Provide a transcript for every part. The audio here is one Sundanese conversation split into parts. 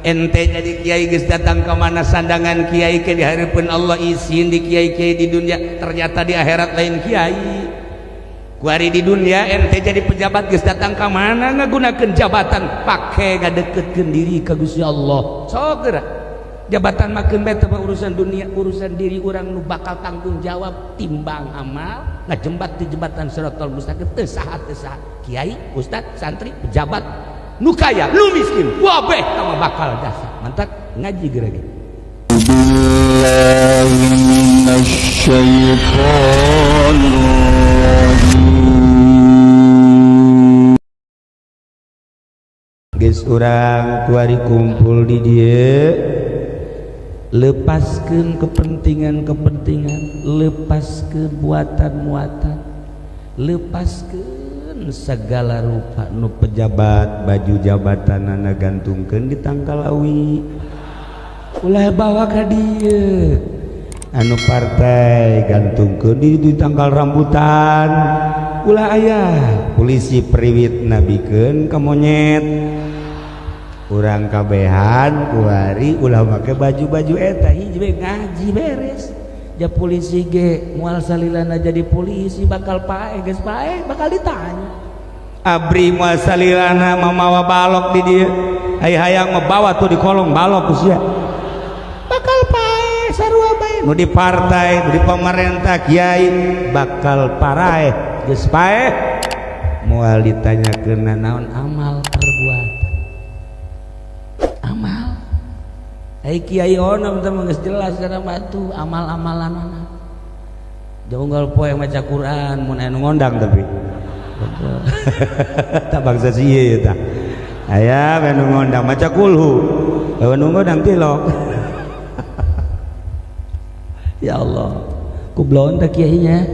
Ente jadi kiai geus datang ke mana sandangan kiai ke di hareupeun Allah, isin di kiai-kiai di dunia, ternyata di akhirat lain kiai. Kuari di dunia ente jadi pejabat, geus datang ke mana ngagunakeun jabatan pake ngadeketkeun diri ka Gusti Allah. Sok geura jabatan makeun bae teh urusan dunia, urusan diri urang nu bakal tanggung jawab timbang amal ngajembat di jembatan Siratal Mustaqim teu saha teu saha, kiai, ustad, santri, pejabat, nu kaya, nu miskin, wabeh sama bakal jasa. Mantap ngaji geura ge. بالله من الشيطان الرجيم. Geus urang kuari kumpul di dieu, lepaskeun kepentingan-kepentingan, lepaskeun muatan-muatan, lepaskeun segala rupa. Nu pejabat baju jabatanana gantungkeun di tangkal awi, ulah bawa ka dieu. Anu partai gantungkeun di tangkal rambutan, ulah aya. Polisi priwit nabikeun ka monyet. Urang kabehan kuari ulah make baju-baju eta, hiji we ngaji beres. Ja polisi ge moal salilana jadi polisi, bakal paeh, geus paeh bakal ditanya. Abri moal salilana mamawa balok di dieu, ai hayang mah bawa tuh di kolong balok ku sia, bakal paeh sarua bae. Nu di partai, nu di pemerintah, kiai bakal paraeh, geus paeh moal ditanyakeun naon amal perbuatan amal. Ai kiai onom teh geus jelas kana batu amal-amalanana. Jonggal poe maca Quran mun aya nu ngondang, tapi tak bangsa sieu ya tah. Aya nu ngondang maca kulhu, nu ngondang tilok. Ya Allah, ku bloon teh kiainya.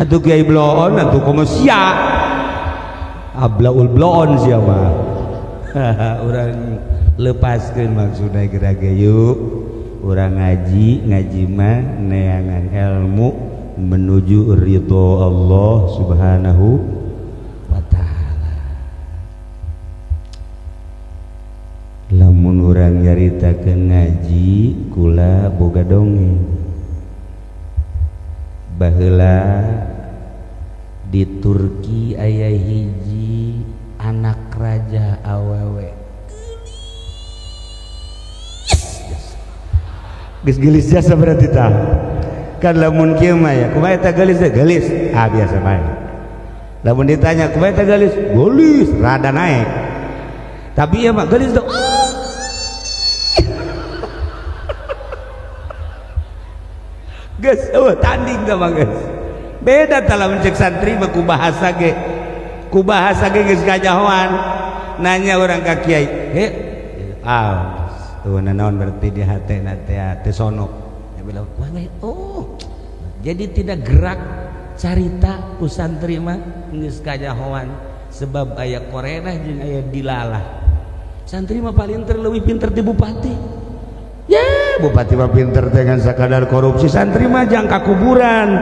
Atuh kiai bloon atuh komo sia. Ablaul bloon sia mah. Urang lepaskeun maksudna geura ge yuk. Urang ngaji, ngaji mah neangan ilmu menuju ridho Allah Subhanahu wa taala. Lamun urang nyaritakeun ngaji kula boga dongeng. Baheula di Turki aya hiji anak raja awewe. Geus geulis jasa berarti tah. Kan lamun kieu mah ya, kumaha eta geulis teh? Geulis. Ah biasa bae. Lamun ditanya kumaha eta geulis? Geulis, rada naik. Tapi ieu mah geulis teh. Geus eueuh tanding tah mah geus. Beda tah lamun cek santri mah ku bahasa ge. Ku bahasa ge geus kanyahoan. Nanya urang ka kiai, "He, ah, tuh naon berarti di hatena teh teh sono." Ya bilang, "Wah, oh." Jadi tidak gerak carita ku santri mah geus kanyahoan sebab aya korenah jeung aya dilalah. Santri mah paling terleuwih pinter ti bupati. Ya, bupati mah pinter dengan sakadar korupsi, santri mah jangka kuburan.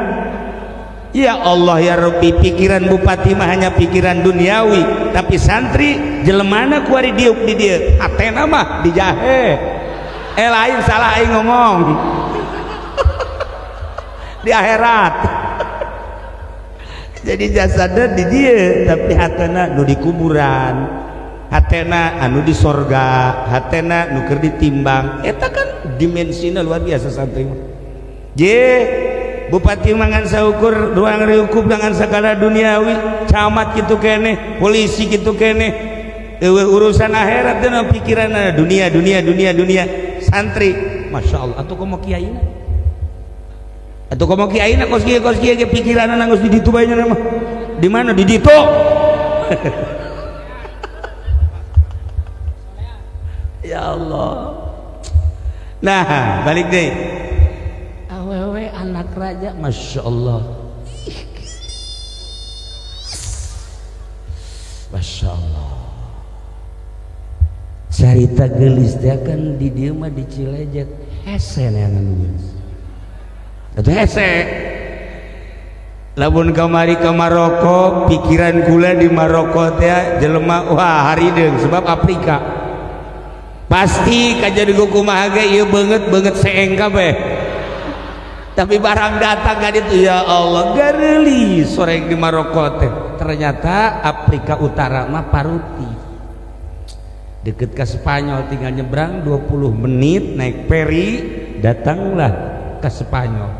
Ya Allah ya Rabbi, pikiran bupati mah hanya pikiran duniawi, tapi santri jelemana kuari diuk di dieu, hatena mah dijahe. Eh lain, salah aing ngomong. Di akhirat. Jadi jasadna di dieu, tapi hatena nu di kuburan. Hatena anu di sorga, hatena nu keur ditimbang. Eta kan dimensina luar biasa santri mah. Je bupati mangan saukur ruang lingkup dengan segala duniawi, camat gitu keneh, polisi gitu keneh, eueuh urusan akhirat teh pikiran dunia dunia dunia dunia. Santri Masya Allah, atuh komo kiaina, atuh komo kiaina kos kieu ge pikiranna geus di ditu bae nya mah. Di mana di ditu? Ya Allah. Nah, balik deh. Awewe anak raja, Masya Allah. Masya Allah. Carita geulis teh kan di dieu mah di Cilejet hese neangan geus. Atuh hese. Lamun kamari ke Maroko, pikiran kula di Maroko teh jelema wah harideung sebab Afrika. Pasti kajadi kumaha ge ieu beungeut-beungeut seeng kabeh. Tapi barang datang ka ditu ya Allah gareulis soreng di Maroko teh. Ternyata Afrika Utara mah paruti. Deket ke Spanyol tinggal nyebrang 20 menit naik peri datanglah ke Spanyol.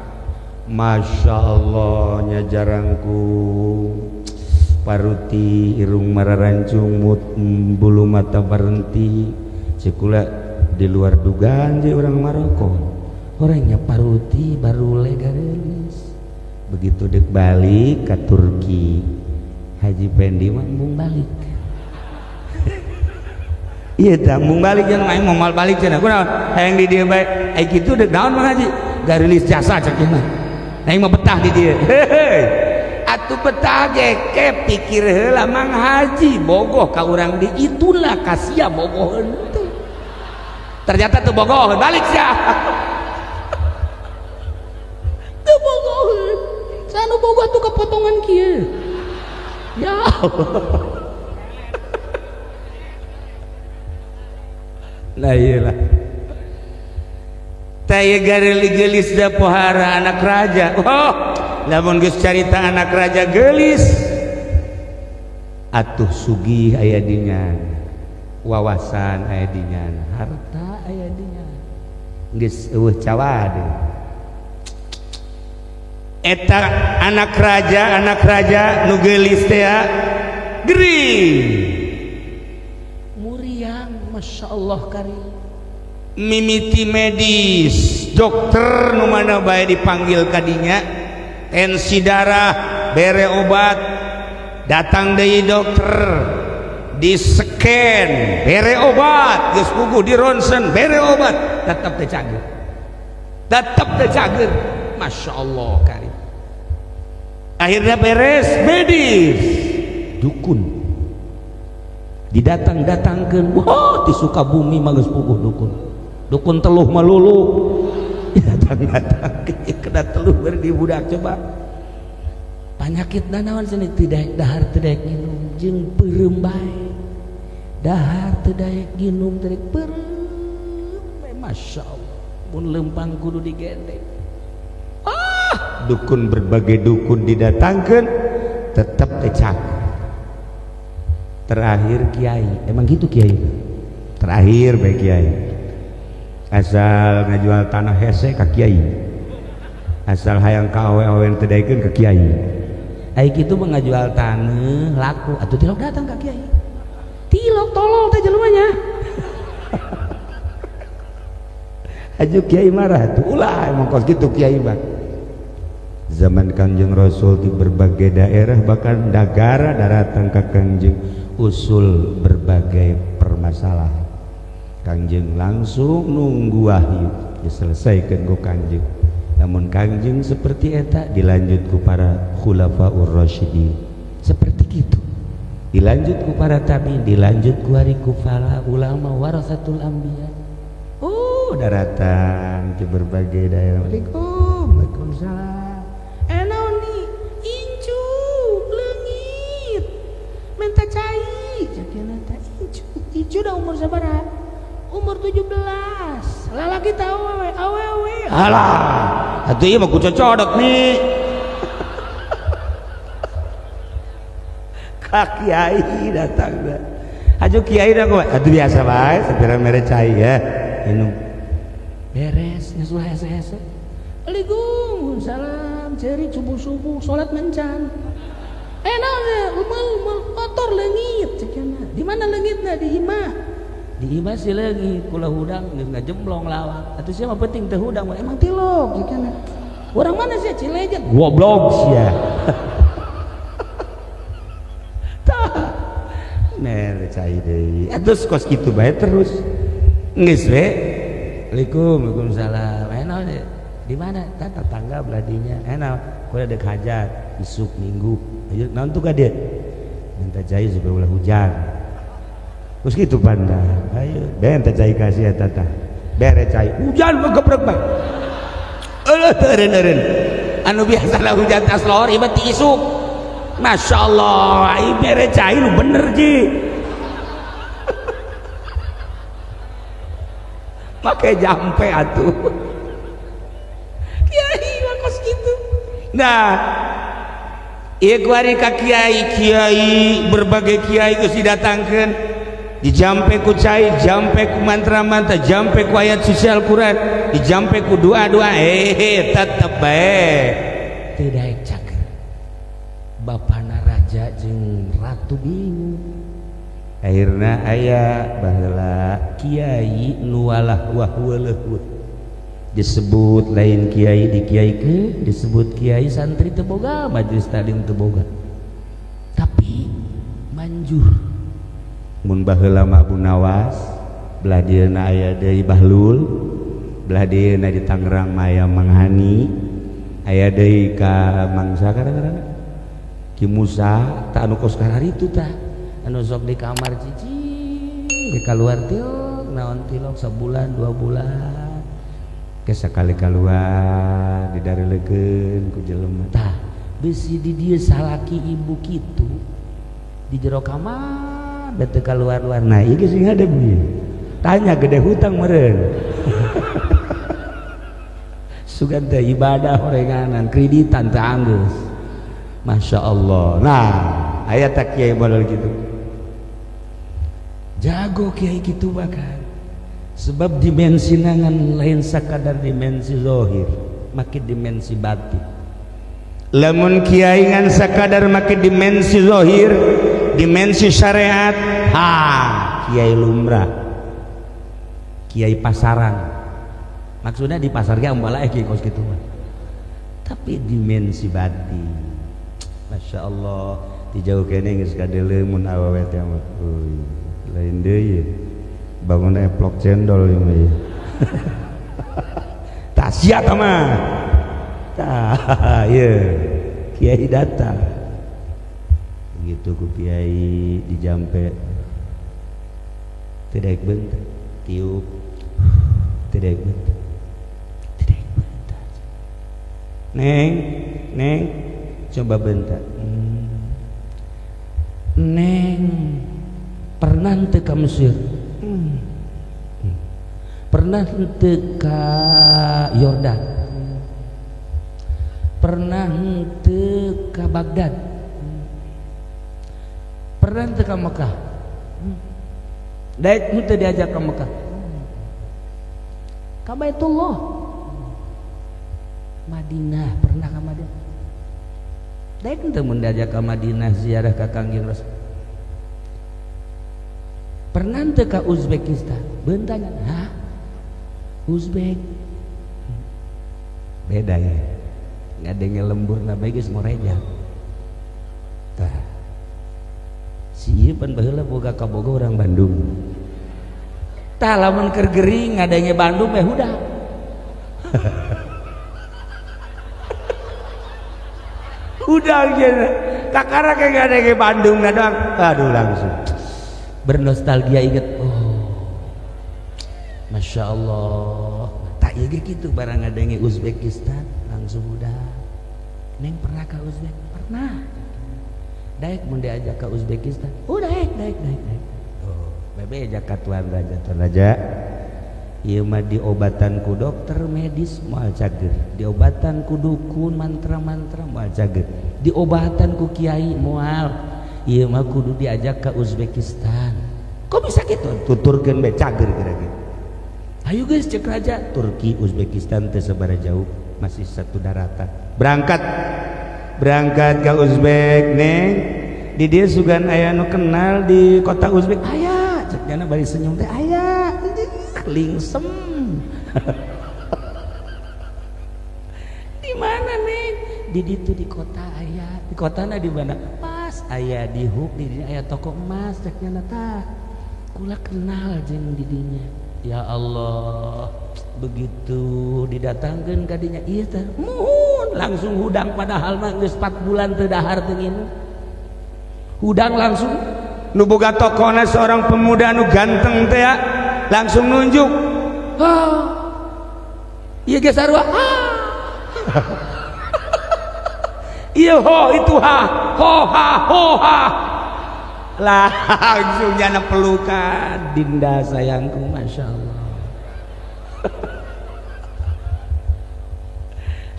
Masya Allah nya jarangku paruti irung mararancung bulu mata berhenti cikula di luar dugaan je orang Maroko orangnya paruti baru legarelis. Begitu dek balik ke Turki Haji Pendi mah embung balik. Iya tah embung balik jeung aing moal balik cenah kunaon hayang di dieu bae ai kitu dek naon Mang Haji garelis jasa cek mah aing mah betah di dieu. Atuh betah ge ke pikir heula Mang Haji bogoh ka urang di itulah kasia bogoh henteu. Ternyata teu bogoh balik sia. Teu bogoh. Sanu bogoh tuh kepotongan kieu. Ya Allah. Lah iyalah. Taya gareli gelis da pohara anak raja. Oh, lamun geus carita anak raja gelis atuh sugih aya dinya, wawasan aya dinya, harta aya dinya. Geus eueuh cawade. Eta anak raja nu geulis teh gering. Muriang Masya Allah karim. Mimiti medis dokter nu mana bae dipanggil kadinya tensi darah bere obat datang deui dokter di scan bere obat geus puguh di ronsen bere obat tetep teu cager tetep teu cager. Masya Allah karim. Akhirnya beres medis dukun didatang-datangkeun wah di Sukabumi mah geus puguh dukun dukun teluh malulu datang-datang kena teluh beri di budak coba penyakit naon sini tidak dahar teu daek nginum jeung peureum bae dahar teu daek nginum teu daek peureum bae. Masya Allah mun lempang kudu digendeng. Ah dukun berbagai dukun didatangkeun tetep teu cager. Terakhir kiai emang gitu kiai terakhir bae kiai asal ngajual tanah hese ka kiai asal hayang ka awe-awe teu daekeun ka kiai ai kitu mah ngajual tanah laku atuh tilok datang ka kiai tilok tolol teh jelema nya. Aju kiai marah tuh ulah emang kos kitu kiai mah. Zaman Kangjeng Rasul di berbagai daerah bahkan negara daratan ka Kangjeng usul berbagai permasalahan. Kangjeng langsung nunggu wahyu diselesaikan ku Kangjeng. Namun Kangjeng seperti eta dilanjut ku para khulafaur rasyidin seperti gitu dilanjut ku para tabi'in dilanjut ku hari ku para ulama warasatul anbiya. Oh daratan di berbagai daerah. Waalaikum waalaikumsalam. Naon di incu leungit menta cai cakena teh incu incu dah umur sabaraha? Umur 17 lalaki tahu awewe awewe alah atuh ieu mah ku cocodot nih. Ka kiai datang dah aju kiai dah kowe atuh biasa bae sapira mere cai ya minum beres geus ulah hese-hese. Waalaikumsalam salam ceri subuh-subuh salat mencan naon mul kotor leungit cenah di mana leungitna di imah di imah si leungit kula hudang geus ngajemblong lawak atuh sia mah penting teu hudang emang tilok cenah urang mana sia Cilejet goblok sia. Tah mere cai deui atuh kos kitu bae terus geus we. Waalaikum waalaikumsalam. Naon di mana tah tetangga beladinya naon kula deuk hajat isuk minggu ayo naon tuh ka dieu minta cai supaya ulah hujan terus gitu panda ayo ben teh cai kasih eta tah bere cai hujan mah gebrek bae eueuh teu eureun-eureun anu biasana hujan tas lohor ieu mah ti isuk. Masya Allah ai bere cai nu bener ji. Make jampe atuh. Kiai mah kos kitu. Nah, ieu kuari ka kiai, kiai berbagai kiai geus didatangkeun. Dijampe ku cai, jampe ku mantra-mantra, jampe ku ayat suci Al-Qur'an, dijampe ku doa-doa, tetep bae teu daek cager. Bapana raja jeung ratu bingung. Akhirna aya baheula kiai nu walah wah weuleuh disebut lain kiai dikiaikeun, disebut kiai santri teu boga, majelis taklim teu boga. Tapi manjur. Mun baheula mah Abu Nawas, belah dieuna aya deui Bahlul, belah dieuna di Tangerang mah aya Mang Hani, aya deui ka mangsa kadang-kadang Ki Musa tah anu kos kararitu tah anu sok di kamar cicing di kaluar tilok naon tilok sebulan 2 bulan ke sakali kaluar didareulekeun ku jelema tah bisi di dieu salaki ibu kitu di jero kamar da teu kaluar-luar. Nah ieu geus ngadeg ieu tanya gede hutang meureun. Sugan teh ibadah horenganan kreditan teh anggeus. Masya Allah. Nah aya tak kiai model gitu jago kiai gitu bahkan sebab dimensi nangan lain sakadar dimensi zohir makin dimensi batin. Lamun kiai ngan sakadar makin dimensi zohir dimensi syariat, ha kiai lumrah, kiai pasaran, maksudnya di pasar ge ambala kiai kos kitu mah. Tapi dimensi batin Masya Allah di jauh kene geus kadeuleu mun awewe teh mah lain deui bangun eplok cendol ieu mah. Tah sia tah mah tah ieu kiai datang begitu ku kiai dijampe tidak bentar tiup tidak bentar tidak bentar neng neng coba bentar. Neng pernah teu ka Mesir? Pernah teu ka Yordan? Pernah teu ka Baghdad? Pernah teu ka Mekah? Daek teu diajak ka Mekah? Ka Baitullah, Madinah, pernah ka Madinah? Daek teu mun diajak ka Madinah ziarah ka Kangjeng Rasul? Pernah teu ka Uzbekistan? Beuntanya, hah? Uzbek beda ya, ngadenge lembur na bae geus ngoreja. Tah si ieu pan baheula boga kaboga orang Bandung. Tah lamun keur gering ngadenge Bandung meh udah. Udah gitu. Kakara kayak ngadenge Bandung na doang. Aduh langsung bernostalgia inget, oh Masya Allah. Tak iya gitu barang ngadenge Uzbekistan langsung udah. Neng pernah ke Uzbek? Pernah. Daek mun diajak ke Uzbekistan? Oh daek daek daek daek. Oh bebe ajak ka tuan raja ieu mah diobatan ku dokter medis moal cager, diobatan ku dukun mantra-mantra moal cager, diobatan ku kiai moal, ieu mah kudu diajak ke Uzbekistan. Kok bisa gitu? Tuturkeun be cager kira-kira. Ayo guys cek raja, Turki Uzbekistan teu sabaraha jauh, masih satu daratan. Berangkat berangkat ke Uzbek neng. Di dieu sugan aya nu kenal di kota Uzbek. Aya, cek jana bari senyum teh aya. Lingsem. Di mana neng? Di ditu di kota aya. Di kotana di mana? Pas aya di huk di dinya aya toko emas cek jana tah. Kula kenal jeung di dinya. Ya Allah, begitu didatangkeun ka dinya ieu teh muhun langsung hudang padahal mah geus 4 bulan teu dahar teu nginum. Hudang langsung nu boga tokona seorang pemuda nu ganteng teh ya, langsung nunjuk. Ah. Ieu ge sarua. Ah. Ieu ho itu ha, ho ha ho ha. Langsung jana pelukan, Dinda sayangku, Masya Allah.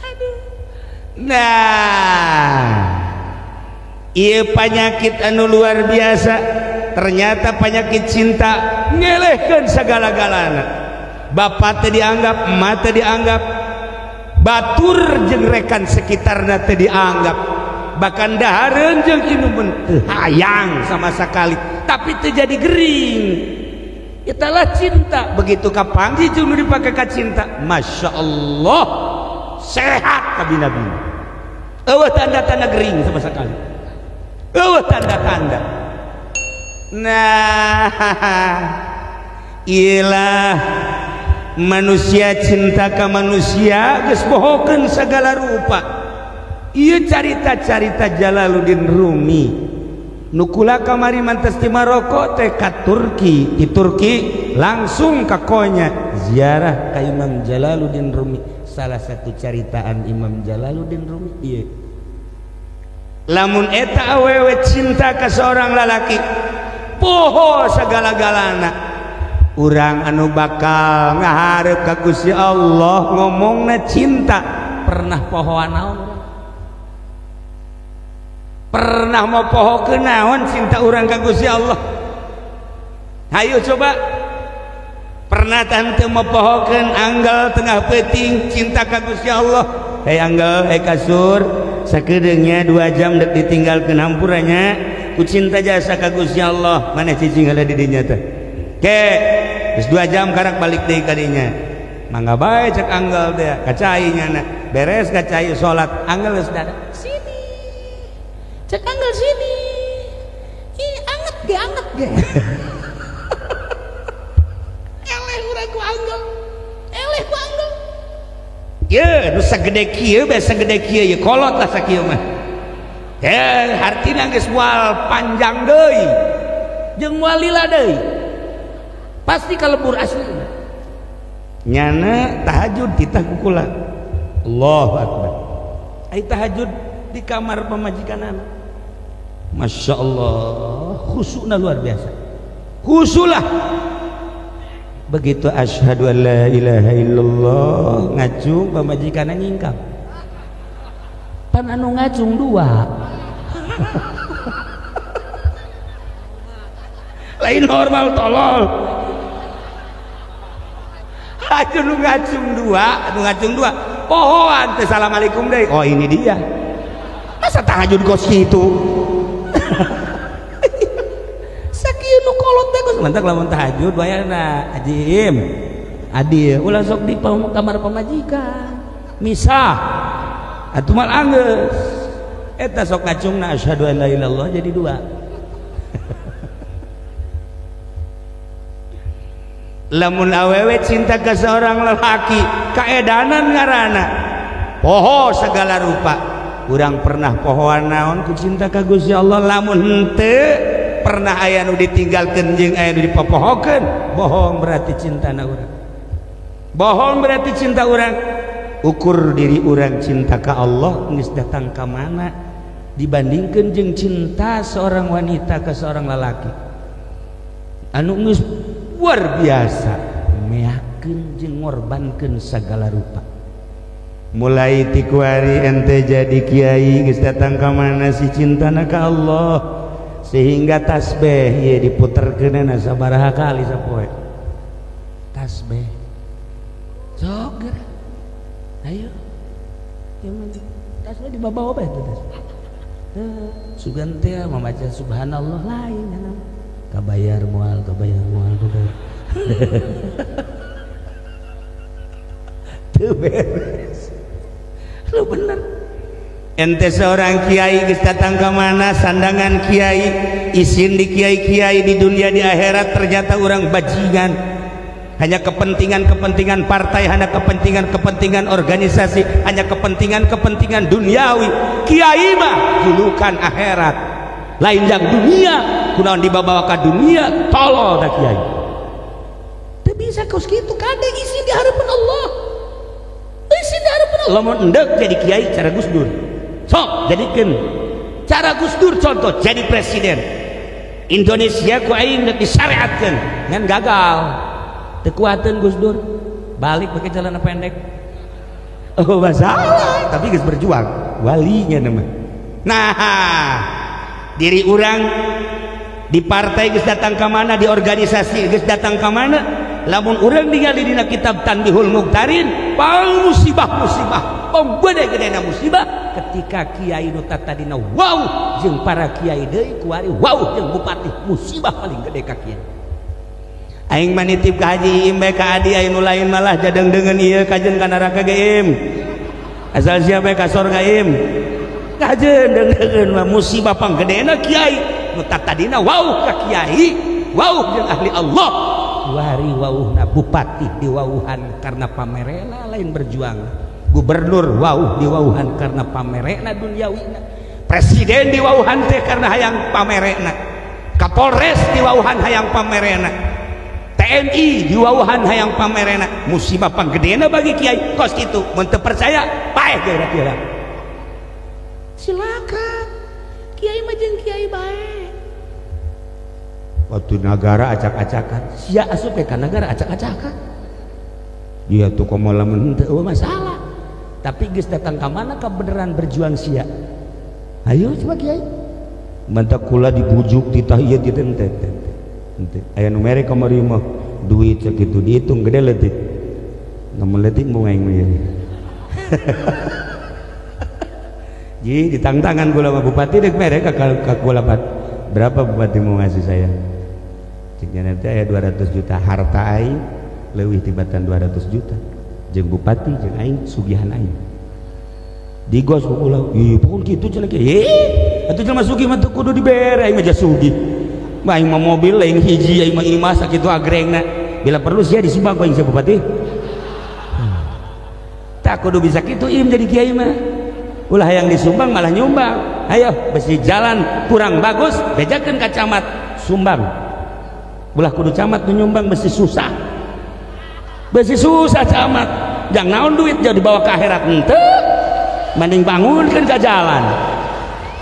Aduh. Nah, ieu penyakit anu luar biasa. Ternyata penyakit cinta ngelehkeun segala-galana. Bapak teh dianggap, emak teh dianggap, batur jeung rekan sekitarna teh dianggap, bahkan dahareun jeung inuman teu hayang sama sekali, tapi teu jadi gering. Italah cinta. Begitu kapanggih jeung nu dipake ka cinta, Masya Allah, sehat kabi-nabi. Eueuh tanda-tanda gering sama sekali, eueuh tanda-tanda. Nah, ilah manusia cinta ka manusia geus bohokeun segala rupa. Ieu carita-carita Jalaluddin Rumi nukula kamari mantes di Maroko teh ka Turki, di Turki langsung ka Konya ziarah ka Imam Jalaluddin Rumi. Salah satu caritaan Imam Jalaluddin Rumi ieu, lamun eta awewe cinta ka seorang lalaki poho segala-galana. Urang anu bakal ngaharep ka Gusti Allah ngomongna cinta, pernah pohoan naon? Pernah mau poho ke naon cinta urang ka Gusti Allah? Hayu coba. Pernah tante mau pohokeun anggal tengah peuting cinta ka Gusti Allah? Hei anggal, hei kasur, sakedeungnya 2 jam dek ditinggalkeun hampuranya ku cinta jasa ka Gusti Allah. Mana cicing heula di dinya teh? Ke, geus 2 jam karak balik deui ka dinya. Mangga bae cek anggal teh, ka cai nyana. Beres ka cai salat, anggal geus dada. Sini. Cek anggal sini. Ih, anget ge, anget ge. Eleh urang ku anggal. Eleh ku anggal. Ye, nu sagede kieu bae, sagede kieu ye kolot lah sakieu mah. Eh, hartina geus moal panjang deui. Jeung moal lila deui. Pasti kalebur asli. Nyana tahajud titah kukula. Allahu akbar. Ai tahajud di kamar pamajikanana. Masya Allah, khusyukna luar biasa. Khusyulah. Begitu asyhadu an la ilaha illallah, ngacung pamajikanna nyingkap. Pan anu ngacung dua. Lain normal tolol. Aduh, nu ngacung dua, nu ngacung dua. Pohoan teh assalamualaikum deui. Oh, ini dia. Masa tahajud kos kitu? Sakieu nu kolot teh geus mantak lamun tahajud wayana ajim. Adil ulah sok di kamar pamajikan. Misah. Atuh mal anggeus. Eta sok ngacungna asyhadu an la ilaha illallah jadi dua. Lamun awewe cinta ke seorang lelaki kaedanan ngaranna poho segala rupa. Urang pernah pohoan naon ku cinta ka Gusti Allah? Lamun henteu pernah aya nu ditinggalkeun jeung aya nu dipopohokeun, bohong berarti cintana urang. Bohong berarti cinta urang. Ukur diri urang cinta ka Allah geus datang ka mana dibandingkeun jeung cinta seorang wanita ke seorang lelaki anu geus luar biasa meakeun jeung ngorbankeun sagala rupa. Mulai ti kuari ente jadi kiai geus datang ka mana si cintana ka Allah sehingga tasbih ieu diputerkeunana sabaraha kali sapoe tasbih. Sok geura. Ayo. Ieu mah tasbih dibawa bae teh tasbih. Teu sugan teh mamaca subhanallah lain anu. Kabayar moal, kabayar moal, kabayar. Teu beres. Lu bener. Ente seorang kiai geus datang ka mana sandangan kiai, isin di kiai-kiai di dunia di akhirat ternyata orang bajingan. Hanya kepentingan-kepentingan partai, hanya kepentingan-kepentingan organisasi, hanya kepentingan-kepentingan duniawi. Kiai mah julukan akhirat. Lain yang dunia, kunaon dibawa ka dunia, tolol da kiai. Teu bisa kos kitu kade isin di harapan Allah. Isin di harapan Allah. Lamun endek jadi kiai cara Gus Dur. Sok jadikeun cara Gus Dur contoh jadi presiden. Indonesia ku aing deuk disyariatkeun, ngan gagal. Teu kuateun Gus Dur. Balik pakai celana pendek. Oh masalah, tapi geus berjuang. Walinya nama. Nah, diri urang di partai geus datang ka mana, di organisasi geus datang ka mana, lamun urang ningali dina kitab Tanbihul Muqtarin, pang musibah-musibah, pang gede-gedena musibah ketika kiai nu tadina wow jeung para kiai deui kuari wow jeung bupati, musibah paling gede ka kiai. Aing mah nitip ka Haji Iim bae ka Adi, aing nu lain malah jadeng deungeun ieu kajen ka neraka ge Im. Asal sia bae ka sorga Im. Kajen deungeun mah musibah panggedena kiai nu tadina wow ka kiai, wow jeung ahli Allah. Wari wauhna bupati diwauhan karena pamerena lain berjuang. Gubernur wauh diwauhan karena pamerena duniawina. Presiden diwauhan teh karena hayang pamerena. Kapolres diwauhan hayang pamerena. TNI diwauhan hayang pamerena. Musibah panggedena bagi kiai kos kitu. Mun teu percaya paeh kira-kira. Silakan. Kiai mah jeung kiai bae. Waktu nagara acak-acakan, sia asup ka nagara acak-acakan. Dia tuh komo lamun henteu masalah. Tapi geus datang ka mana kebenaran berjuang sia. Ayo coba kiai. Mantak kula dibujuk titah ieu titah henteu. Henteu. Aya nu mere kamari mah duit sakitu dihitung gede leutik. Namun leutik mau aing mah ieu. Ji ditangtangan kula mah bupati deuk mere ka kula berapa bupati mau ngasih saya? Ceknya nanti aya 200 juta harta aing leuwih tibatan 200 juta. Jeung bupati jeung aing sugihan aing. Digos ku kula, ih pokon kitu cenah kieu. Atuh jelema sugih mah teu kudu dibere aing mah sugih. Mah aing mah mobil lain hiji aing mah imah sakitu agrengna. Bila perlu sia disumbang ku aing sia bupati. Tak kudu bisa kitu im jadi kiai mah. Ulah yang disumbang malah nyumbang. Ayo besi jalan kurang bagus bejakeun ka camat sumbang. Ulah kudu camat nu nyumbang besi susah. Besi susah camat. Jangan naon duit jauh dibawa ke akhirat henteu. Mending bangunkeun ka jalan.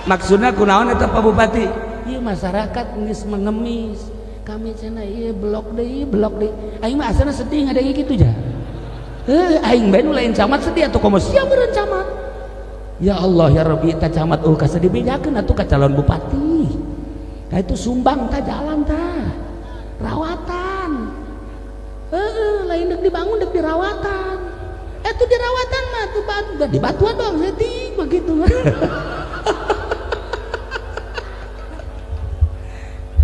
Maksudna kunaon eta Pak Bupati? Ieu masyarakat geus mengemis. Kami cenah ieu blok deui, blok deui. Aing mah asana sedih ngadenge kitu ja. Heuh, aing bae nu lain camat sedih atuh komo sia meureun camat. Ya Allah ya Rabbi eta camat eueuh ka sedih bejakeun atuh ka calon bupati. Ka itu sumbang ta jalan ta. Rawatan. Heueuh, lain deuk dibangun deuk dirawatan. Eta dirawatan mah tuh batu di batuan doang sedih begitu.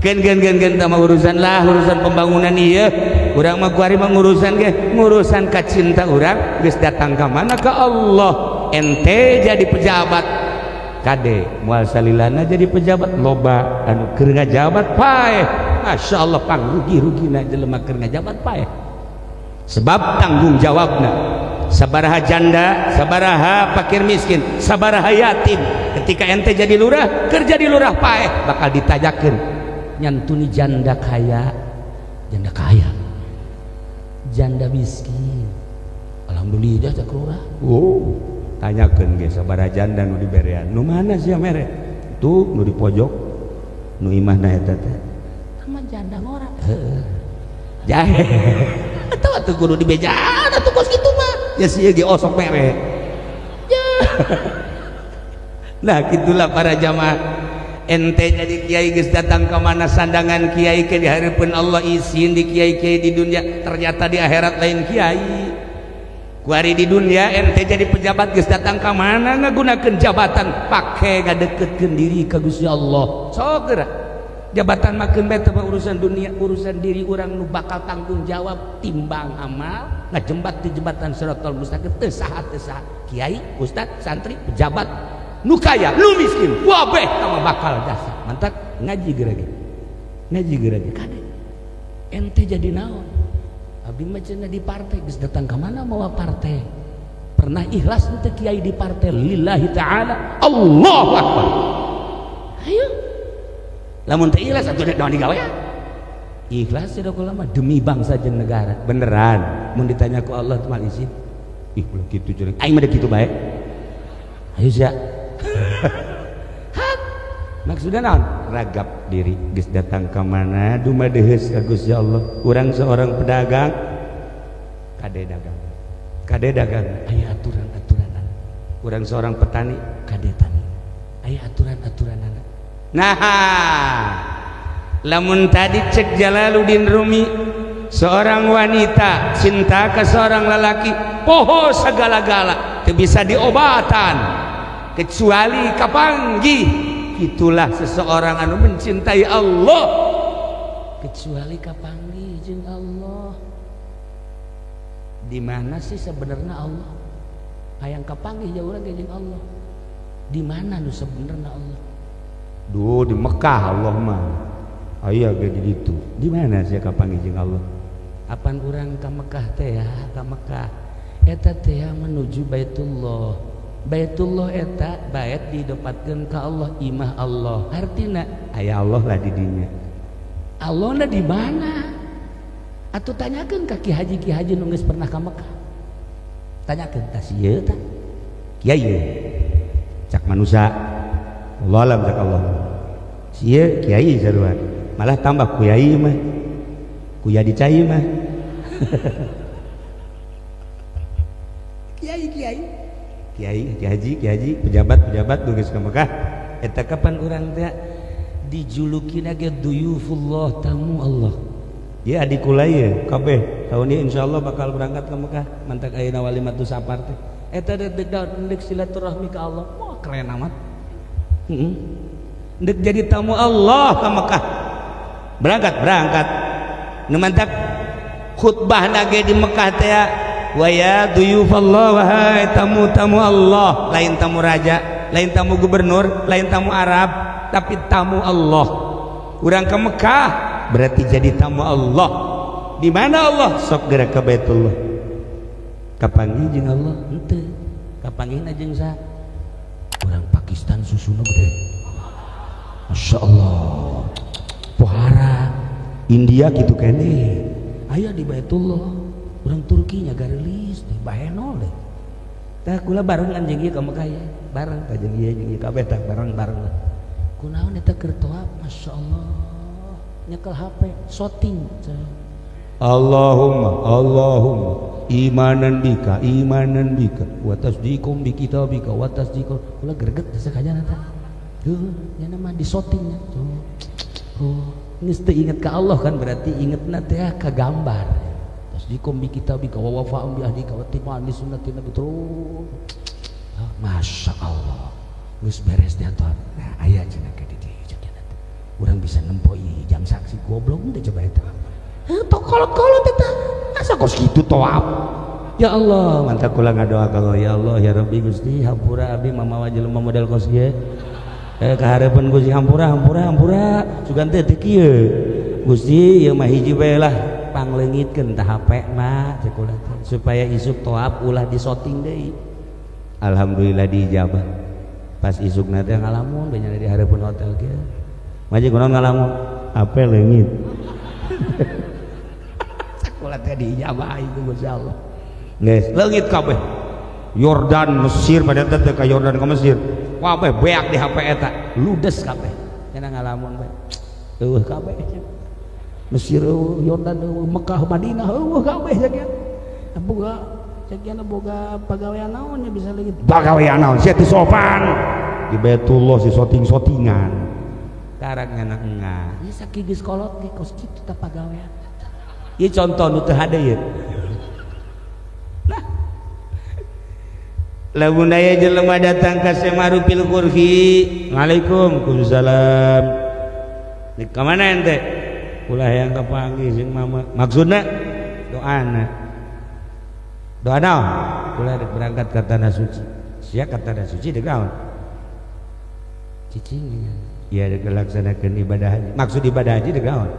Gen gen gen gen tama urusan lah urusan pembangunan ieu. Urang mah kuari mah ngurusan ge ngurusan ka cinta urang geus datang ka mana ka Allah. Ente jadi pejabat kade moal salilana jadi pejabat loba anu keur ngajabat paeh. Masya Allah pangrugi-rugina jelema keur ngajabat paeh. Sebab tanggung jawabna sabaraha janda, sabaraha fakir miskin, sabaraha yatim. Ketika ente jadi lurah, kerja di lurah paeh bakal ditajakeun nyantuni janda kaya, janda kaya, janda miskin. Alhamdulillah cak lurah. Oh, tanyakeun ge sabaraha janda nu diberean. Nu mana sia mere? Tuh nu di pojok, nu imahna eta teh. Sama janda ngora. Heeh. Jahe. Eta atuh kudu dibejaan atuh kos kitu mah. Ya sia ge osok mere. Ya. Nah, gitulah para jamaah. Ente jadi kiai geus datang ke mana sandangan kiai ke di hareupeun Allah isin di kiai-kiai di dunia ternyata di akhirat lain kiai. Kuari di dunia ente jadi pejabat geus datang ka mana ngagunakeun jabatan pake ngadeketkeun diri ka Gusti Allah. Sok geura. Jabatan makeun bae teh urusan dunia, urusan diri urang nu bakal tanggung jawab timbang amal ngajembat di jembatan Siratal Mustaqim teu saha teu saha. Kiai, ustad, santri, pejabat nu kaya, nu miskin, wabeh sama bakal jasa. Mantap ngaji geura ge. Ngaji geura ge kade. Ente jadi naon? Abdi mah cenah di partai geus datang ka mana mawa partai. Pernah ikhlas henteu kiai di partai lillahi taala. Allahu akbar. Ayo. Lamun teu ikhlas atuh naon digawe? Ikhlas sia kula mah demi bangsa jeung negara. Beneran mun ditanya ku Allah teh mal izin. Ih ulah kitu cenah. Aing mah kitu bae. Ayo sia. Maksudnya naon? Ragap diri geus datang ka mana dumadeheus ka Gusti Allah. Urang seorang pedagang Kade dagang. Kade dagang aya aturan-aturanan. Urang seorang petani, kade tani. Aya aturan-aturanana. Nah, lamun tadi cek Jalaluddin Rumi, seorang wanita cinta ke seorang lelaki poho segala-gala, teu bisa diobatan kecuali kapanggih. Itulah seseorang anu mencintai Allah kecuali kapanggih jeung Allah. Di mana sih sebenarnya Allah? Hayang kapanggih jauh urang jeung Allah. Di mana nu sebenarnya Allah? Duh, di Mekah Allah mah. Aya ge di ditu. Di mana sih kapanggih jeung Allah? Apan urang ka Mekah teh ya, ka Mekah. Eta teh menuju Baitullah. Baitullah eta bait didepatkeun ka Allah, imah Allah. Artina aya Allah lah di dinya. Allahna di mana? Atuh tanyakeun ka ki haji nu geus pernah ka Mekah. Tanyakeun tas ieu tah. Kiai cak manusia. Allah alam cak Allah. Sieu kiai sarua. Malah tambah kuyai mah. Kuya dicai mah. Kiai kiai. Kiai, kiai haji, kiai haji, pejabat-pejabat nu geus ka Mekah. Eta kapan urang teh dijulukina ge duyufullah, tamu Allah. Ya adik kula ye kabeh tahun ini insyaallah bakal berangkat ke Mekah, mantak ayeuna walimatu safar teh. Eta deuk silaturahmi ka Allah. Wah, keren amat. Heeh. Deuk jadi tamu Allah ke Mekah. Berangkat, berangkat. Nu mantak khutbahna ge di Mekah teh wa ya duyufallah, wahai tamu-tamu Allah, lain tamu raja, lain tamu gubernur, lain tamu Arab, tapi tamu Allah. Urang ke Mekah berarti jadi tamu Allah. Di mana Allah? Sok gerak ke Baitullah. Kapanggih jeung Allah? Henteu. Kapanggihna jeung saha? Urang Pakistan susuna gede. Masya Allah. Pohara. India kitu keneh. Aya di Baitullah. Urang Turki nya garelis deh, bahenol deh. Tah kula barengan jeung ieu ka Mekah ye. Bareng tah jeung ieu jeung ieu kabeh tah bareng-bareng lah. Kunaon eta keur toap? Masya Allah. Nyekel HP, shooting. Allahumma, Allahumma imanan bika, imanan bika, wa tasdiqum bi kitabika, wa tasdiqum. Kula greget sakajana tah. Heuh, nya mah di shooting nya. Tuh. Oh, geus teu inget ka Allah kan berarti ingetna teh ka gambar. Tasdiqum bi kitabika wa wafa'um bi ahdika wa ittiba'an li sunnati nabi terus. Masya Allah. Geus beres diatur. Nah, aya cenah ka di dieu cenah teh. Urang bisa nempo ieu jang saksi goblok teh coba eta. Heuh, tok kolot-kolot eta. Asa kos kitu toap. Ya Allah, mantap kula ngadoa ka Allah, ya Allah ya Rabbi Gusti hampura abdi mamawa jelema model kos ieu. Kahareupeun Gusti hampura hampura hampura sugan teh teu kieu. Gusti ieu mah hiji bae lah pangleungitkeun tah HP mah cek kula teh supaya isuk toap ulah disoting deui. Alhamdulillah diijabah. Pas isukna teh ngalamun bae di hareupeun hotel kieu. Maji kunaon ngalamun? HP leungit. Sakola teh diijabah itu Gusti Allah. Geus leungit kabeh. Yordan Mesir pada teh ka Yordan ka Mesir. Kabeh beak di HP eta, ludes kabeh. Cenah ngalamun bae. Eueuh kabeh. Mesir eueuh, Yordan eueuh, Mekah Madinah eueuh kabeh sakieu. Boga sakieu boga pagawean naon nya bisa leungit. Pagawean naon sia teu sopan. Di Baitullah si soting-sotingan. Karak ngana engah. Ieu sakieu geus kolot ge kos kitu tah pagawean. Ieu contoh nu teu hade ieu. Nah. Lamun aya jelema datang ka Semarupil Kurhi, Waalaikumsalam. Di ka mana ente? Ulah yang kapanggih jeung mama. Maksudna doana. Doa naon? Ulah rek berangkat ka tanah suci. Sia ka tanah suci deuk naon? Cicing nya. Ya rek laksanakeun ibadah haji. Maksud ibadah haji deuk naon?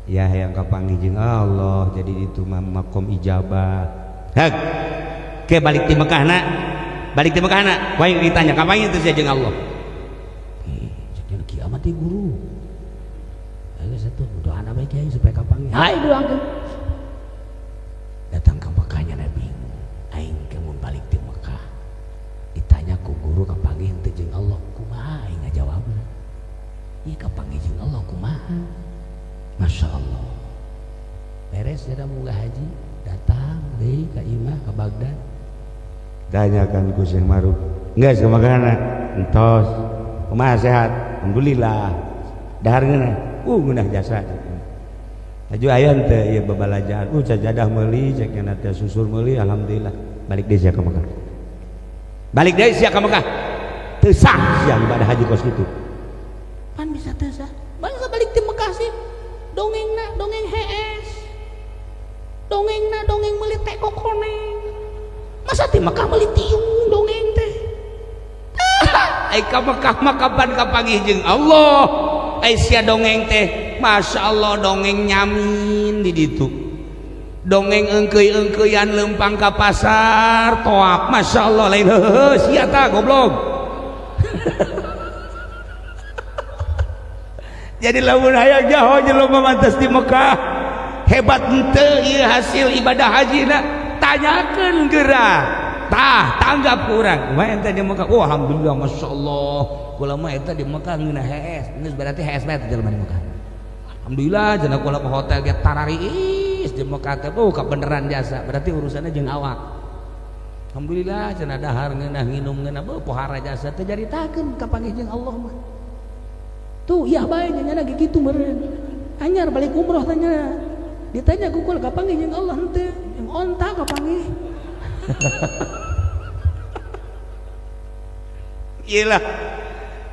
Ya yang kapanggih jeung Allah, jadi itu mah makom ijabah. Hak. Ke balik di Mekah na. Balik di Mekah na. Wae ditanya kapanggih teu sia jeung Allah? Cek kiamat teh guru. Ayo satu doana bae kiai supaya kapanggih. Hai doakeun. Datang ke Mekahnya Nabi. Aing ke mun balik di Mekah. Ditanya ku guru kapanggih teu jeung Allah, kumaha aing ngajawabna? Ieu kapanggih jeung Allah kumaha? Masya Allah. Beres jadi munggah haji, datang haji mah ka Baghdad. Tanyakan ku Syekh Maruf. Geus kumaha entos. Kumaha sehat? Alhamdulillah. Dahar ngeunah. Ngeunah jasa. Aju aya teh ieu babalajaan. Sajadah meuli cek nya teh susur meuli alhamdulillah. Balik deui sia ka Mekah. Balik deui sia ka Mekah. Teu sah sia ibadah haji kos kitu. Pan bisa teu sah. Balik balik ti Mekah sih. Dongengna dongeng hees. Dongengna dongeng meuli teko koneng. Masa ti Mekah meuli tiung dongeng teh. Ai ka Mekah mah kapan kapanggih jeung Allah. Ai sia dongeng teh Masya Allah dongeng nyamin di ditu. Dongeng engkeuy-engkeuyan lempang ka pasar toap Masya Allah lain heuheuh sia tah goblok. Jadi lamun hayang jaho jelema mantas di Mekah hebat henteu ieu hasil ibadah hajina tanyakeun geura tah tanggap ku urang kumaha ente di Mekah. Oh alhamdulillah Masya Allah kula mah eta di Mekah ngeunah hees geus berarti hees bae jelema di Mekah. Alhamdulillah cenah kula ke hotel ge tarariis di Mekah teh oh kabeneran jasa berarti urusanna jeung awak. Alhamdulillah cenah dahar ngeunah nginum ngeunah beuh pohara jasa teh jaritakeun ka panggih jeung Allah mah. Tuh iya bae nya nya ge kitu meureun. Anyar balik umroh tanya. Ditanya ku kula kapanggih jeung Allah henteu, jeung onta kapanggih. Iyalah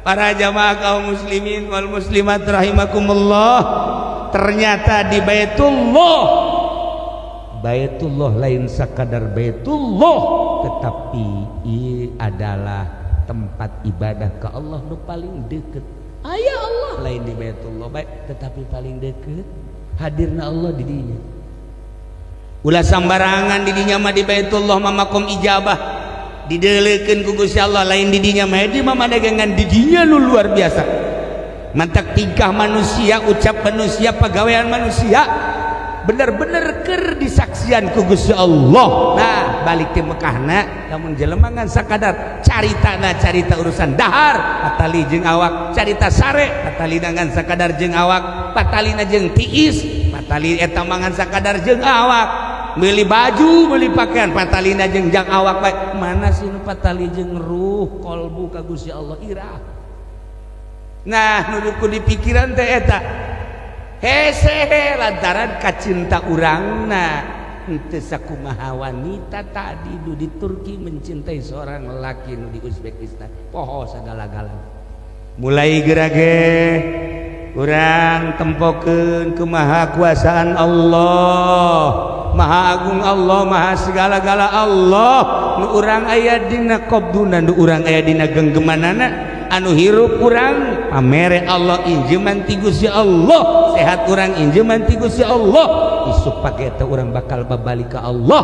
para jamaah kaum muslimin wal muslimat rahimakumullah, ternyata di Baitullah, Baitullah lain sakadar Baitullah tetapi ia adalah tempat ibadah ke Allah nu paling deket. Aya Allah lain di Baitullah baik tetapi paling deket hadirna Allah di dinya. Ulah sambarangan di dinya mah di Baitullah mah makom ijabah dideulekeun ku Gusti Allah lain di dinya mah di mah dagangan di dinya nu luar biasa. Mantak tingkah manusia, ucap manusia, pagawean manusia bener-bener keur disaksian ku Gusti Allah. Nah, balik ti Mekahna lamun jelema ngan sakadar caritana carita urusan dahar patali jeung awak, carita sare patalina ngan sakadar jeung awak, patalina jeung tiis, patali eta mah ngan sakadar jeung awak, meuli baju, meuli pakaian patalina jeung jang awak bae. Mana sih nu patali jeung ruh kolbu ka Gusti Allah irah. Nah, nu kudu dipikiran teh eta hese lantaran kacinta urangna henteu sakumaha wanita tadi nu di Turki mencintai seorang lelaki nu di Uzbekistan poho sagala-galana. Mulai gerage urang tempokeun kumaha kuasaan Allah, maha agung Allah, maha segala-gala Allah. Nu urang aya dina qabduna, nu urang aya dina genggemanana, anu hirup urang pamere Allah injeman ti Gusti Allah, sehat urang injeman ti Gusti Allah, isuk pake eta urang bakal babalik ka Allah,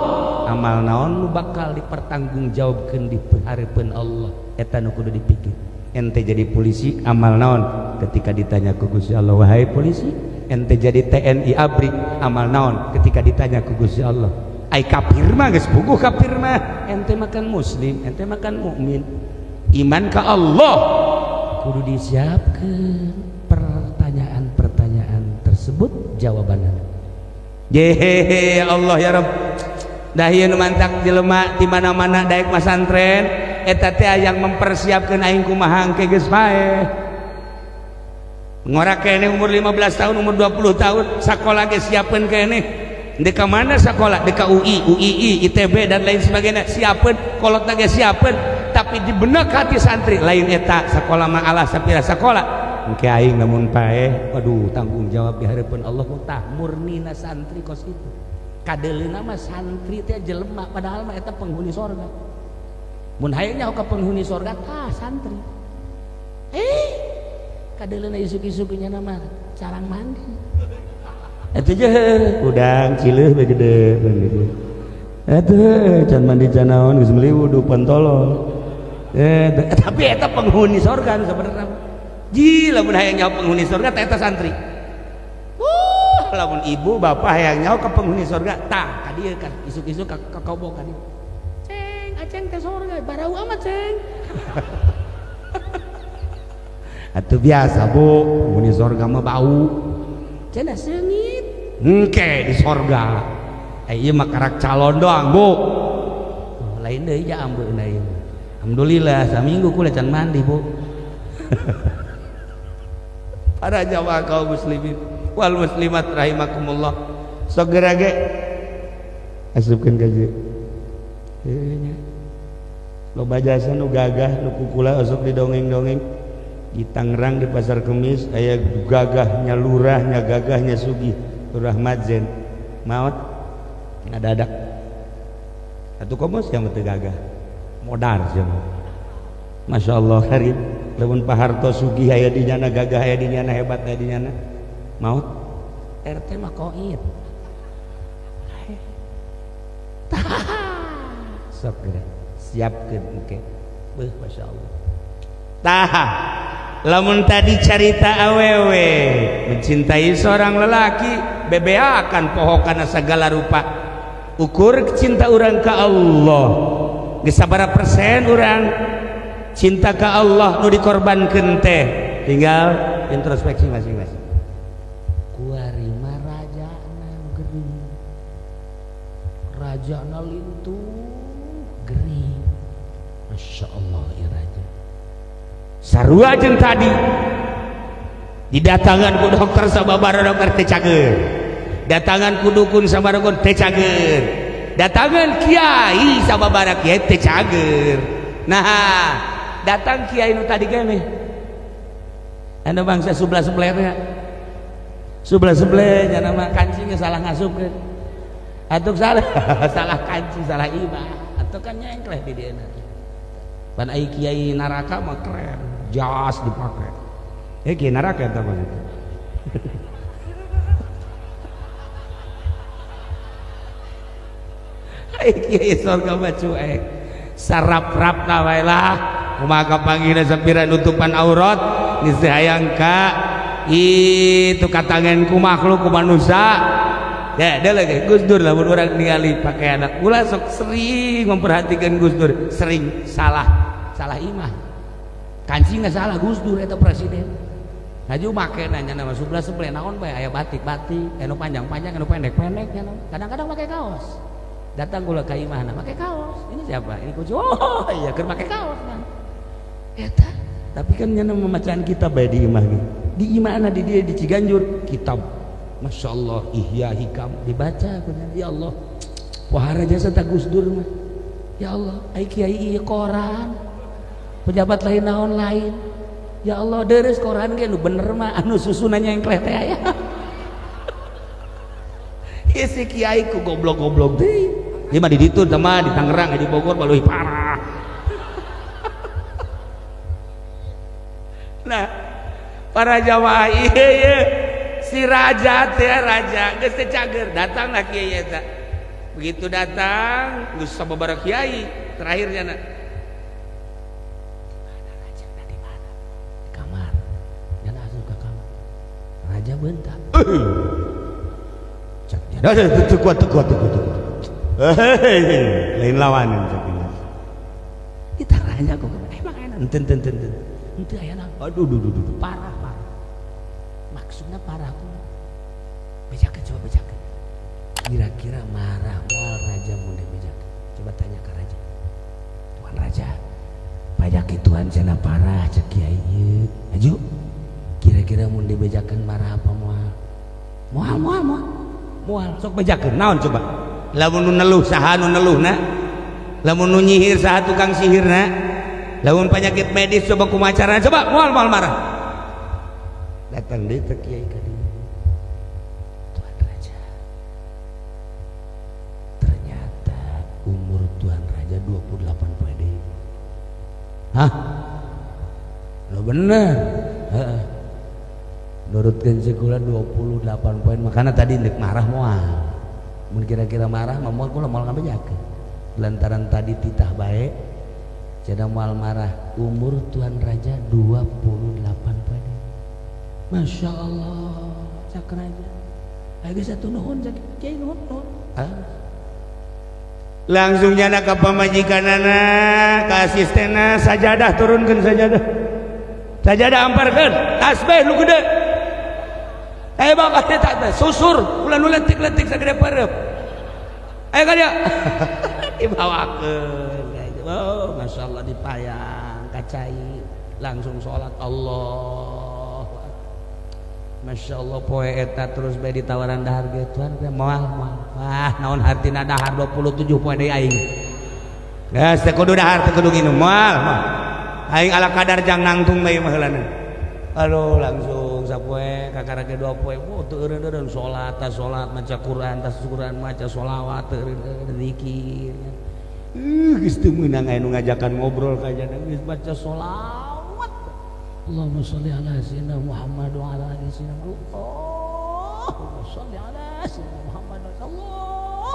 amal naon nu bakal dipertanggungjawabkeun di hareupeun Allah, eta nu kudu dipikir. Ente jadi polisi amal naon ketika ditanya ku Gusti Allah, wahai polisi, ente jadi TNI ABRI amal naon ketika ditanya ku Gusti Allah. Ai kafir mah geus puguh kafir mah, ente makan muslim, ente makan mukmin, iman ka Allah kudu disiapkan pertanyaan-pertanyaan tersebut jawabannya. Jehehe ya Allah ya Rabb. Dah ieu nu mantak jelema di mana-mana daek masantren eta teh yang mempersiapkeun aing kumaha engke geus paeh. Ngora keneh umur 15 tahun, umur 20 tahun sakola ge siapeun keneh. Dek ka mana sakola? Dek ka UI, UII, ITB dan lain sebagainya siapeun, kolotna ge siapeun. Tapi di benak hati santri lain eta sekolah mah alah sapira sekolah engke aing lamun paeh aduh tanggung jawab di hareupeun Allah tah murnina santri kos kitu kadeleuna mah santri teh jelema padahal mah eta penghuni sorga mun hayang nyaho ka penghuni sorga tah santri kadeleuna isuk-isuk nya mah carang mandi eta je udang cileuh we gede eta can mandi can naon geus meuli wudu pantolol. Tapi eta penghuni sorga sebenarnya. Ji lamun hayang nyaho penghuni sorga tah eta santri. Lamun ibu bapak hayang nyaho ka penghuni sorga tah ka dieu kan isuk-isuk ka kobok ka dieu. Ceng, aceng teh sorga barau amat ceng. Atuh biasa bu, penghuni sorga mah bau. Cenah seungit. Engke di sorga. Ieu mah karak calon doang bu. Lain deui ja ambeuna ieu. Alhamdulillah saminggu kula can mandi, Bu. Para jamaah kaum muslimin wal muslimat rahimakumullah. Sok geura ge asupkeun ka dieu. Heuh nya. Loba jasa nu gagah nu kukula osok didongeng-dongeng di Tangerang di Pasar Kemis aya gagahnya lurahnya gagahnya sugih lurah Madzen maot ngadadak atuh komo sia mah teu gagah modar sia mah. Masya Allah karim lamun Pak Harto sugih aya di nyana gagah aya di nyana hebat aya di nyana maot RT mah koit sok geura siapkeun engke beuh Masya Allah. Tah lamun tadi carita awewe mencintai seorang lelaki bebeakan poho kana segala rupa ukur cinta urang ka Allah geus sabaraha persen urang cinta ka Allah nu dikorbankeun teh tinggal introspeksi masing-masing. Kuari mah rajana gering rajana lintuh gering Masya Allah ya raja sarua jeung tadi didatangan ku dokter sababara dokter teu cager datangan ku dukun sababara dukun teu cager datangan kiai sababara kiai teu cager. Nah datang kiai nu tadi keneh anu bangsa sebelah-sebelahnya sebelah-sebelahnya nama kancingnya salah ngasupkeun atuh salah salah kancing salah imah atuh kan nyengkleh di dieu teh. Pan ai kiai neraka mah keren jas dipake kiai neraka eta mah gitu. Ai kiai surga mah cuek sarap-rapna wae lah kumaha kapanggihna sapira nutupan aurat geus hayang ka itu katangan ku makhluk ku manusia ya dia lagi Gus Dur lamun urang ningali pakaian ulah sok sering memperhatikan Gus Dur sering salah salah imah kancing nggak salah Gus Dur eta presiden haju make nanya nama sebelah sebelah naon bae aya batik-batik anu panjang-panjang anu pendek-pendek kadang-kadang make kaos datang kula ka imahna make kaos ini siapa ini kucu oh iya keur make kaos mah eta tapi kan nya memacaan kitab bae di imah ge di imahna di dieu di Ciganjur kitab Masya Allah Ihya Hikam dibaca ya Allah wahara jasa tak Gus Dur mah ya Allah ai kiai ieu koran pejabat lain naon lain ya Allah deres koran ge nu bener mah anu susunannya yang kleh teh aya ieu si kiai ku goblok-goblok deui ieu mah di ditu teh mah di Tangerang di Bogor mah leuwih parah. Nah para jamaah ieu ieu si raja teh raja geus teu cager datanglah kiai eta begitu datang geus sababaraha kiai terakhirnya na di mana raja na di mana di kamar nya asup ka kamar raja bentak cak dia teu kuat teu kuat teu kuat lain lawanan cak dia kita raja kok emang enak enten enten enten henteu aya naon aduh duh duh duh parah parah maksudnya parah ku bejakeun coba bejakeun kira-kira marah moal raja mun dibejakeun coba tanya ke raja tuan raja pajak tuan cenah parah cek kiai ieu aju kira-kira mun dibejakeun marah apa moal moal moal moal moal sok bejakeun naon coba lamun nu neluh saha nu neluhna lamun nu nyihir saha tukang sihirna lamun penyakit medis coba kumaha carana coba moal moal marah datang deui teh kiai ka dieu tuan raja ternyata umur tuan raja 28 poe deui. Hah lo bener heeh nurutkeun sekolah 28 poin makana tadi ndek marah moal mun kira-kira marah mah moal kula moal ngabejakeun lantaran tadi titah bae cenah moal marah umur tuan raja 28 poin. Masya Allah cak raja ayo satu nuhun cak kiai nuhun nuhun langsung nyana ka pamajikanana ka asistenna sajadah turunkeun sajadah sajadah amparkeun tasbih nu gede bapak teh susur ulah nu leutik-leutik sagede pareup ayo ka dia. Dibawakeun. Oh, Masya Allah dipayang kacai langsung sholat Allah. Masya Allah poe eta terus bae ditawaran dahar ge tuan moal moal. Wah, naon hartina dahar 27 poe deui aing. Geus teu kudu dahar teu kudu nginum moal moal. Aing ala kadar jang nangtung bae mah heulana. Aduh langsung sapoe kakara ge 2 poe. Oh teu eureun-eureun salat tas salat maca Quran tas Quran maca sholawat teu eureun-eureun zikir. Geus teu meunang aya nu ngajakan ngobrol ka jana geus baca sholawat. Allahumma sholli ala sayyidina Muhammad wa ala ali sayyidina Allahumma sholli ala sayyidina Muhammad wa Allah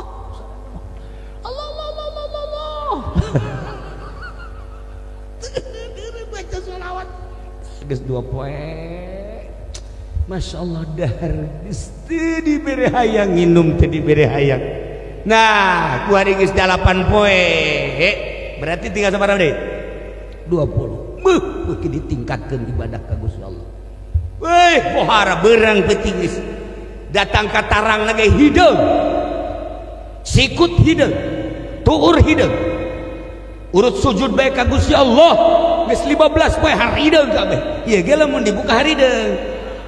Allah Allah Allah Allah. Baca sholawat geus 2 poe. Masya Allah dahar geus teu dibere hayang nginum teu dibere hayang. Nah, kuari geus 8 poe. Berarti tinggal sabaraha deui? 20. Beuh, beuki ditingkatkeun ibadah ka Gusti Allah. Weh, pohara beurang peuting geus. Datang ka tarang lagi hideung. Sikut hideung. Tuur hideung. Urut sujud bae ka Gusti Allah. Geus 15 poe harideung kabeh. Ieu ge lamun dibuka harideung.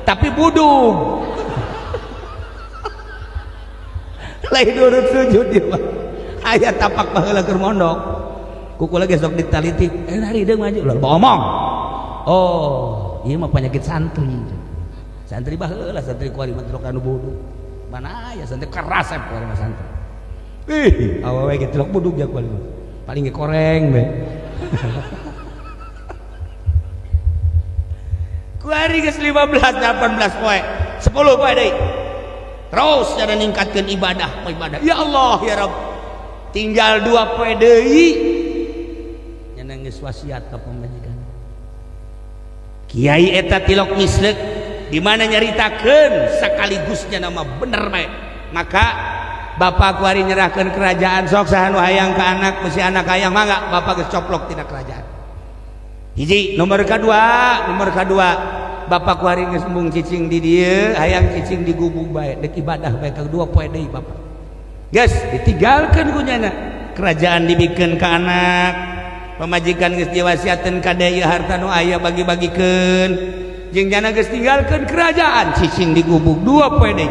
Tapi budug. Lain urut sujud ieu mah. Aya tapak baheula keur mondok. Kuku lagi sok ditaliti, harideung maju lah omong. Oh, ieu mah penyakit santri. Santri baheula santri kuari mah tilok anu budug. Mana aya santri keras kuari mah santri. Ih, awewe ge tilok budug ja kuari mah. Paling ge koreng we. Kuari geus 15 18 poe, 10 poe deui. Terus cara ningkatkeun ibadah, ibadah. Ya Allah ya Rabb. Tinggal 2 poe deui. Nya geus wasiat ka pamajikan. Kiai eta tilok misleuk di mana nyaritakeun sakaligusnya nama bener bae. Maka bapak kuari nyerahkeun kerajaan sok saha nu hayang ka anak mesti anak hayang mangga bapak geus coplok tina kerajaan. Hiji nomor kadua bapak kuari geus embung cicing di dieu hayang cicing di gubuk bae deuk ibadah bae ka 2 poe deui bapak. Geus ditinggalkeun ku nyana kerajaan dibikeun ka anak pamajikan geus diwasiatkeun ka deui harta nu aya bagi-bagikeun jeung nyana geus tinggalkeun kerajaan cicing di gubuk 2 poe deui.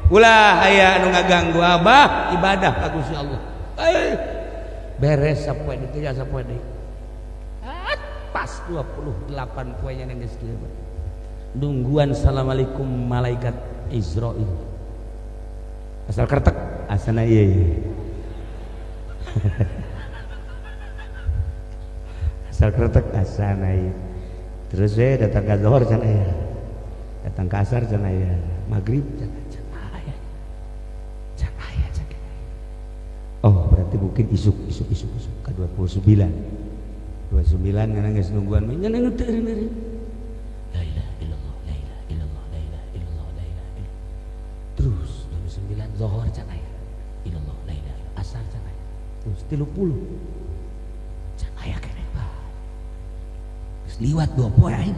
Ulah aya anu ngaganggu abah ibadah ka Gusti Allah. Beres sapoe deui tinggal sapoe deui. Pas 28 poe nya geus kieu. Nungguan assalamualaikum malaikat Israil. Asal kertek asana ieu. Asal kertek asana ieu. Terus we datang ka zuhur can aya. Datang ka asar can aya. Magrib can aya. Can aya can. Oh, berarti mungkin isuk ka 29. 29 ngana geus nungguan nya nu teu eureun. La ilaha illallah, la ilaha illallah, la ilaha illallah, la ilaha illallah. Terus 29 zuhur can aya. Illallah, la ilaha illallah. Asar can aya. Terus 30 can aya keneh bae. Geus liwat 2 poe aing.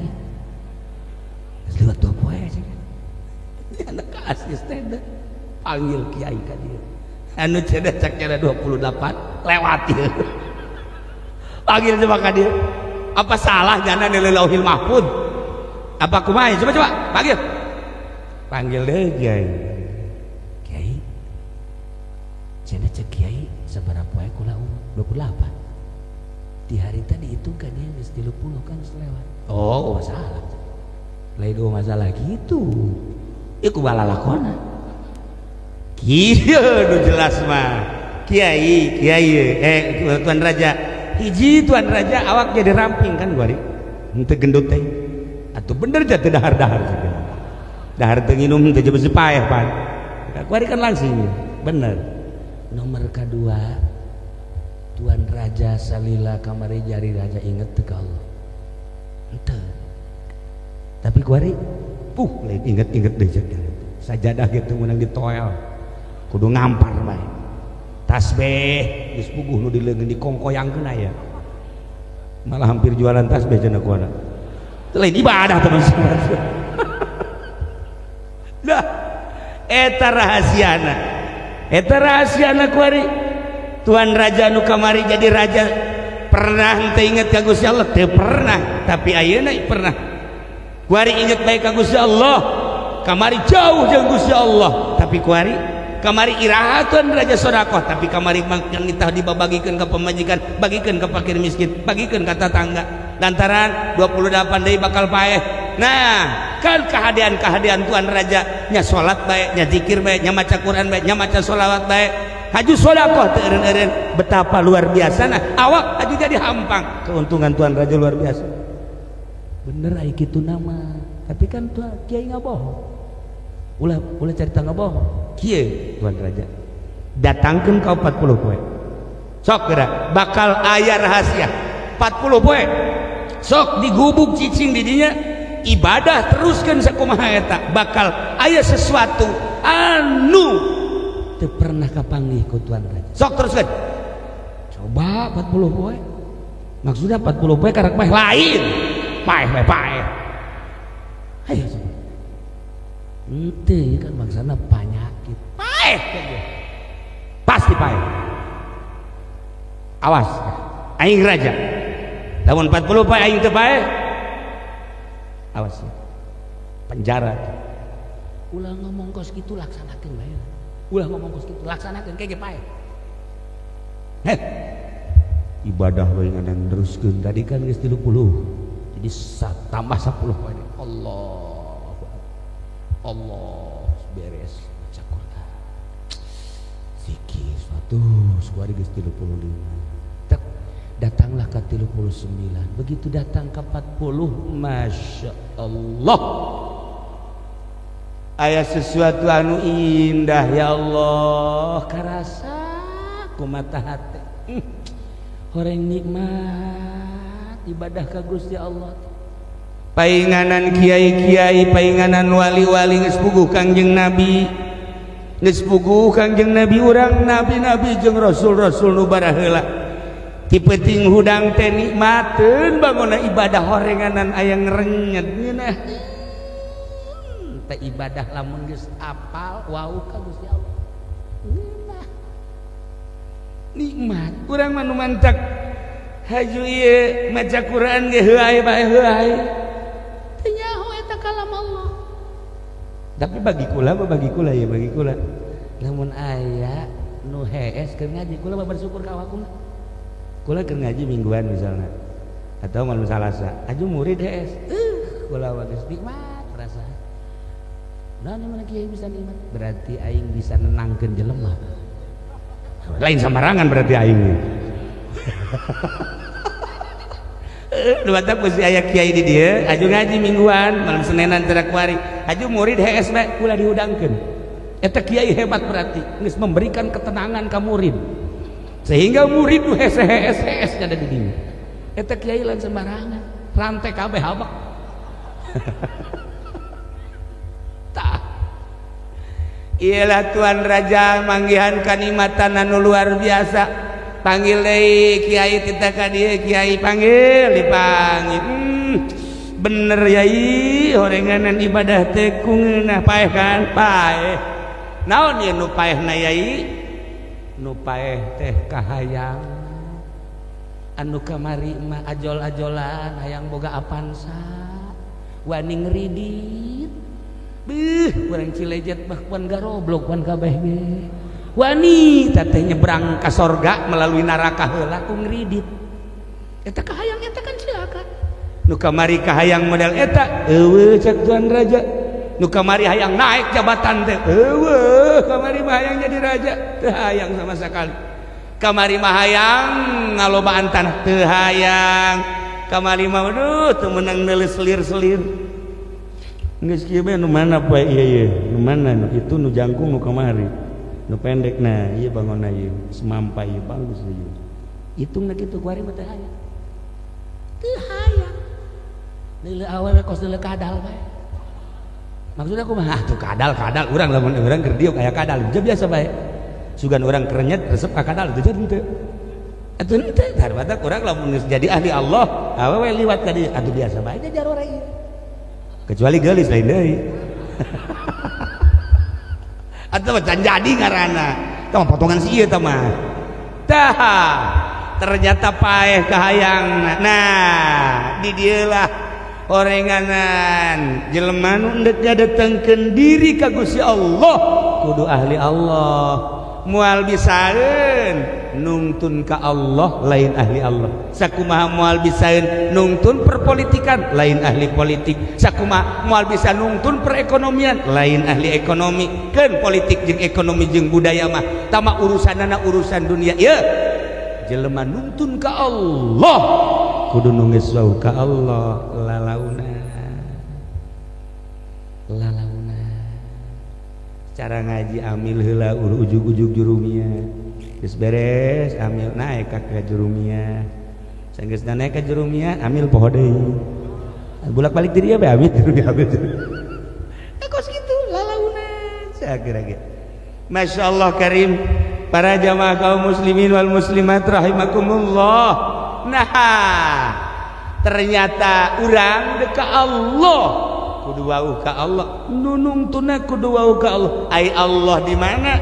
Geus liwat 2 poe cenah. Anak ka asisten panggil kiai ka dieu. Anu cenah cak cenah 28 lewat ieu. Panggil coba ka dieu. Apa salah jana nilai Lauhil Mahfud? Apa kumaha? Coba panggil. Panggil deui kiai. Kiai. Cenah cek kiai sabaraha poe kula umur 28. Di hari tadi dihitung kan dia geus 30 kan selewat. Oh, masalah. Lain dua masalah gitu. Ieu kumaha lalakona? Kieu nu jelas mah. Kiai, kiai, tuan raja. Hiji tuan raja awak jadi ramping kan kuari. Henteu gendut teh. Atuh bener ja teu dahar-dahar segala. Dahar teu nginum teu besi paeh pan. Kuari kan langsing. Bener. Nomor kedua Tuan Raja salila kamari jari raja inget teu ka Allah. Henteu. Tapi kuari puh lain inget-inget deui sajadah gitu meunang ditoel. Kudu ngampar bae. Tasbih geus puguh nu dileungeun dikongkoyangkeun aya. Malah hampir jualan tasbih cenah kuana. Teu lain ibadah teman-teman. Lah eta rahasiana. Eta rahasiana kuari. Tuan Raja nu kamari jadi raja pernah henteu inget ka Gusti Allah? Teu pernah, tapi ayeuna pernah. Kuari inget bae ka Gusti Allah, kamari jauh jeung Gusti Allah, tapi kuari kamari iraha Tuan Raja sedekah, tapi kamari makan nitah dibabagikeun ka pamajikan, bagikeun ka fakir miskin, bagikeun ka tatangga, lantaran 28 deui bakal paeh. Nah kan kehadean-kehadean Tuan Raja nya salat bae, nya zikir bae, nya maca Quran bae, nya maca sholawat bae, haju sedekah teu eureun-eureun. Betapa luar biasa. Nah, awak haju jadi hampang. Keuntungan Tuan Raja luar biasa bener ai kitu nama. Tapi kan tuan kiai ngabohong, ulah ulah cerita ngabohong. Kieu Tuan Raja datangkeun ka 40 poe, sok geura bakal aya rahasia. 40 poe sok digubuk cicing di dinya, ibadah teruskeun sakumaha, eta bakal aya sesuatu anu teu pernah kapanggih ku Tuan Raja. Sok teruskeun, coba 40 poe. Maksudnya 40 poe karak paeh, lain paeh paeh paeh. Ayo coba. Henteu kan maksudna panyakit paeh, pasti paeh. Awas, aing raja, lamun 40 poe aing teu paeh, awas penjara. Ulah ngomong kos kitu, laksanakeun bae. Ulah ngomong kos kitu, laksanakeun ke ge paeh. Heh, ibadah we ngan neruskeun. Tadi kan geus 30, jadi tambah 10 poe. Allah Allah, beres maca Quran, zikir suatu kuari geus 35. Tek, datanglah ke 39. Begitu datang ke 40, Masya Allah, aya sesuatu anu indah. Ya Allah, karasa ku mata hati. Horeng nikmat ibadah ka Gusti Allah. Painganan kiai-kiai, painganan wali-wali, geus puguh Kangjeng Nabi, geus puguh Kangjeng Nabi urang, nabi-nabi jeung rasul-rasul nu baraheula. Ti peuting hudang teh nikmateun bangunna ibadah, horenganan aya ngrenyet ngeunah teh ibadah. Lamun geus apal wau ka Gusti Allah, ngeunah nikmat. Urang mah nu mantak haju ieu maca Quran ge heuay bae, heuay. Teu nyaho eta kalam Allah. Tapi bagi kula mah, bagi kula ya, bagi kula Lamun aya nu hees keur ngaji, kula mah bersyukur ka awakna. Kula keur ngaji mingguan misalnya atau malam Salasa, aju murid hees, kula mah geus Nikmat rasa. Nah, mana kiai bisa nikmat? Berarti aing bisa nenangkeun jelema. Lain sembarangan berarti aing. Dua tak mesti aya kiai di dieu aju ngaji mingguan malam Senenan teu kuari, aju murid hees bae, kula dihudangkeun. Eta kiai hebat, berarti geus memberikan ketenangan ka murid sehingga murid nu hese hees hees ada di dinya. Eta kiai lain sembarangan, rantai kabeh habak. Tah, iyalah Tuan Raja manggihan kanikmatan anu luar biasa. Panggil deui kiai tita ka dieu. Kiai panggil, dipanggil. Bener yai, horenganan ibadah teh ku ngeunah. Paeh kan? Paeh. Naon ieu nu paehna, yai? Nu paeh teh kahayang Anu kamari mah ajol-ajolan hayang boga Avanza, wani ngeridit. Beuh, urang Cilejet mah pan garoblok pan kabeh ge. Wani teteh nyebrang ka sorga melalui neraka heula ku ngeridit. Eta kahayang eta kan cilaka. Nu kamari kahayang model eta eueuh, cek Tuan Raja. Nu kamari hayang naik jabatan teh eueuh, kamari mah hayang jadi raja teu hayang sama sekali. Kamari mah hayang ngalobaan tanah, teu hayang. Kamari mah aduh, teu meunang neuleus selir-selir. Geus kieu bae. Nu mana poe ieu? Ieu nu mana? Nu itu, nu jangkung, nu kamari nu pendek. Nah, ieu bangunna, ieu semampai, ieu bagus ieu. Hitung kitu, kuari mah teu hayang, teu hayang. Neuleuh awewe kos neuleuh kadal bae. Maksudnya aku mah tuh kadal kadal urang, lamun urang keur dieu aya kadal jadi biasa bae. Sugan urang kerenyet resep ka kadal itu jadi henteu atuh, henteu. Daripada urang lamun geus jadi ahli Allah, awewe liwat ka dieu atuh biasa bae jarora ieu, kecuali geulis lain deui. Atau can jadi ngaranna tah mah potongan si ieu tah mah. Tah, ternyata paeh kahayang. Nah, di dieulah orenganan jelema nu endek ngadatengkeun diri ka Gusti Allah kudu ahli Allah. Moal bisaeun nungtun ka Allah lain ahli Allah. Sakumaha moal bisaeun nungtun perpolitikan lain ahli politik. Sakumaha moal bisa nungtun perekonomian lain ahli ekonomi. Keun politik jeung ekonomi jeung budaya mah tama urusanana urusan dunia. Ieu jelema nungtun ka Allah kudu nu geus wau ka Allah lalauna. Lalauna. Cara ngaji amil heula ujug-ujug jurumiyah. Geus beres amil naik ka jurumiyah. Sanggeus naik ka jurumiyah amil poho deui. Bolak-balik diri ya bae amil jurumiyah amil. Kos kitu lalauna sageura ge. Masyaallah karim para jamaah kaum muslimin wal muslimat rahimakumullah. Nah, ternyata urang deka Allah kudu wauh ka Allah, nu nungtuna kudu wauh ka Allah. Ai Allah di mana?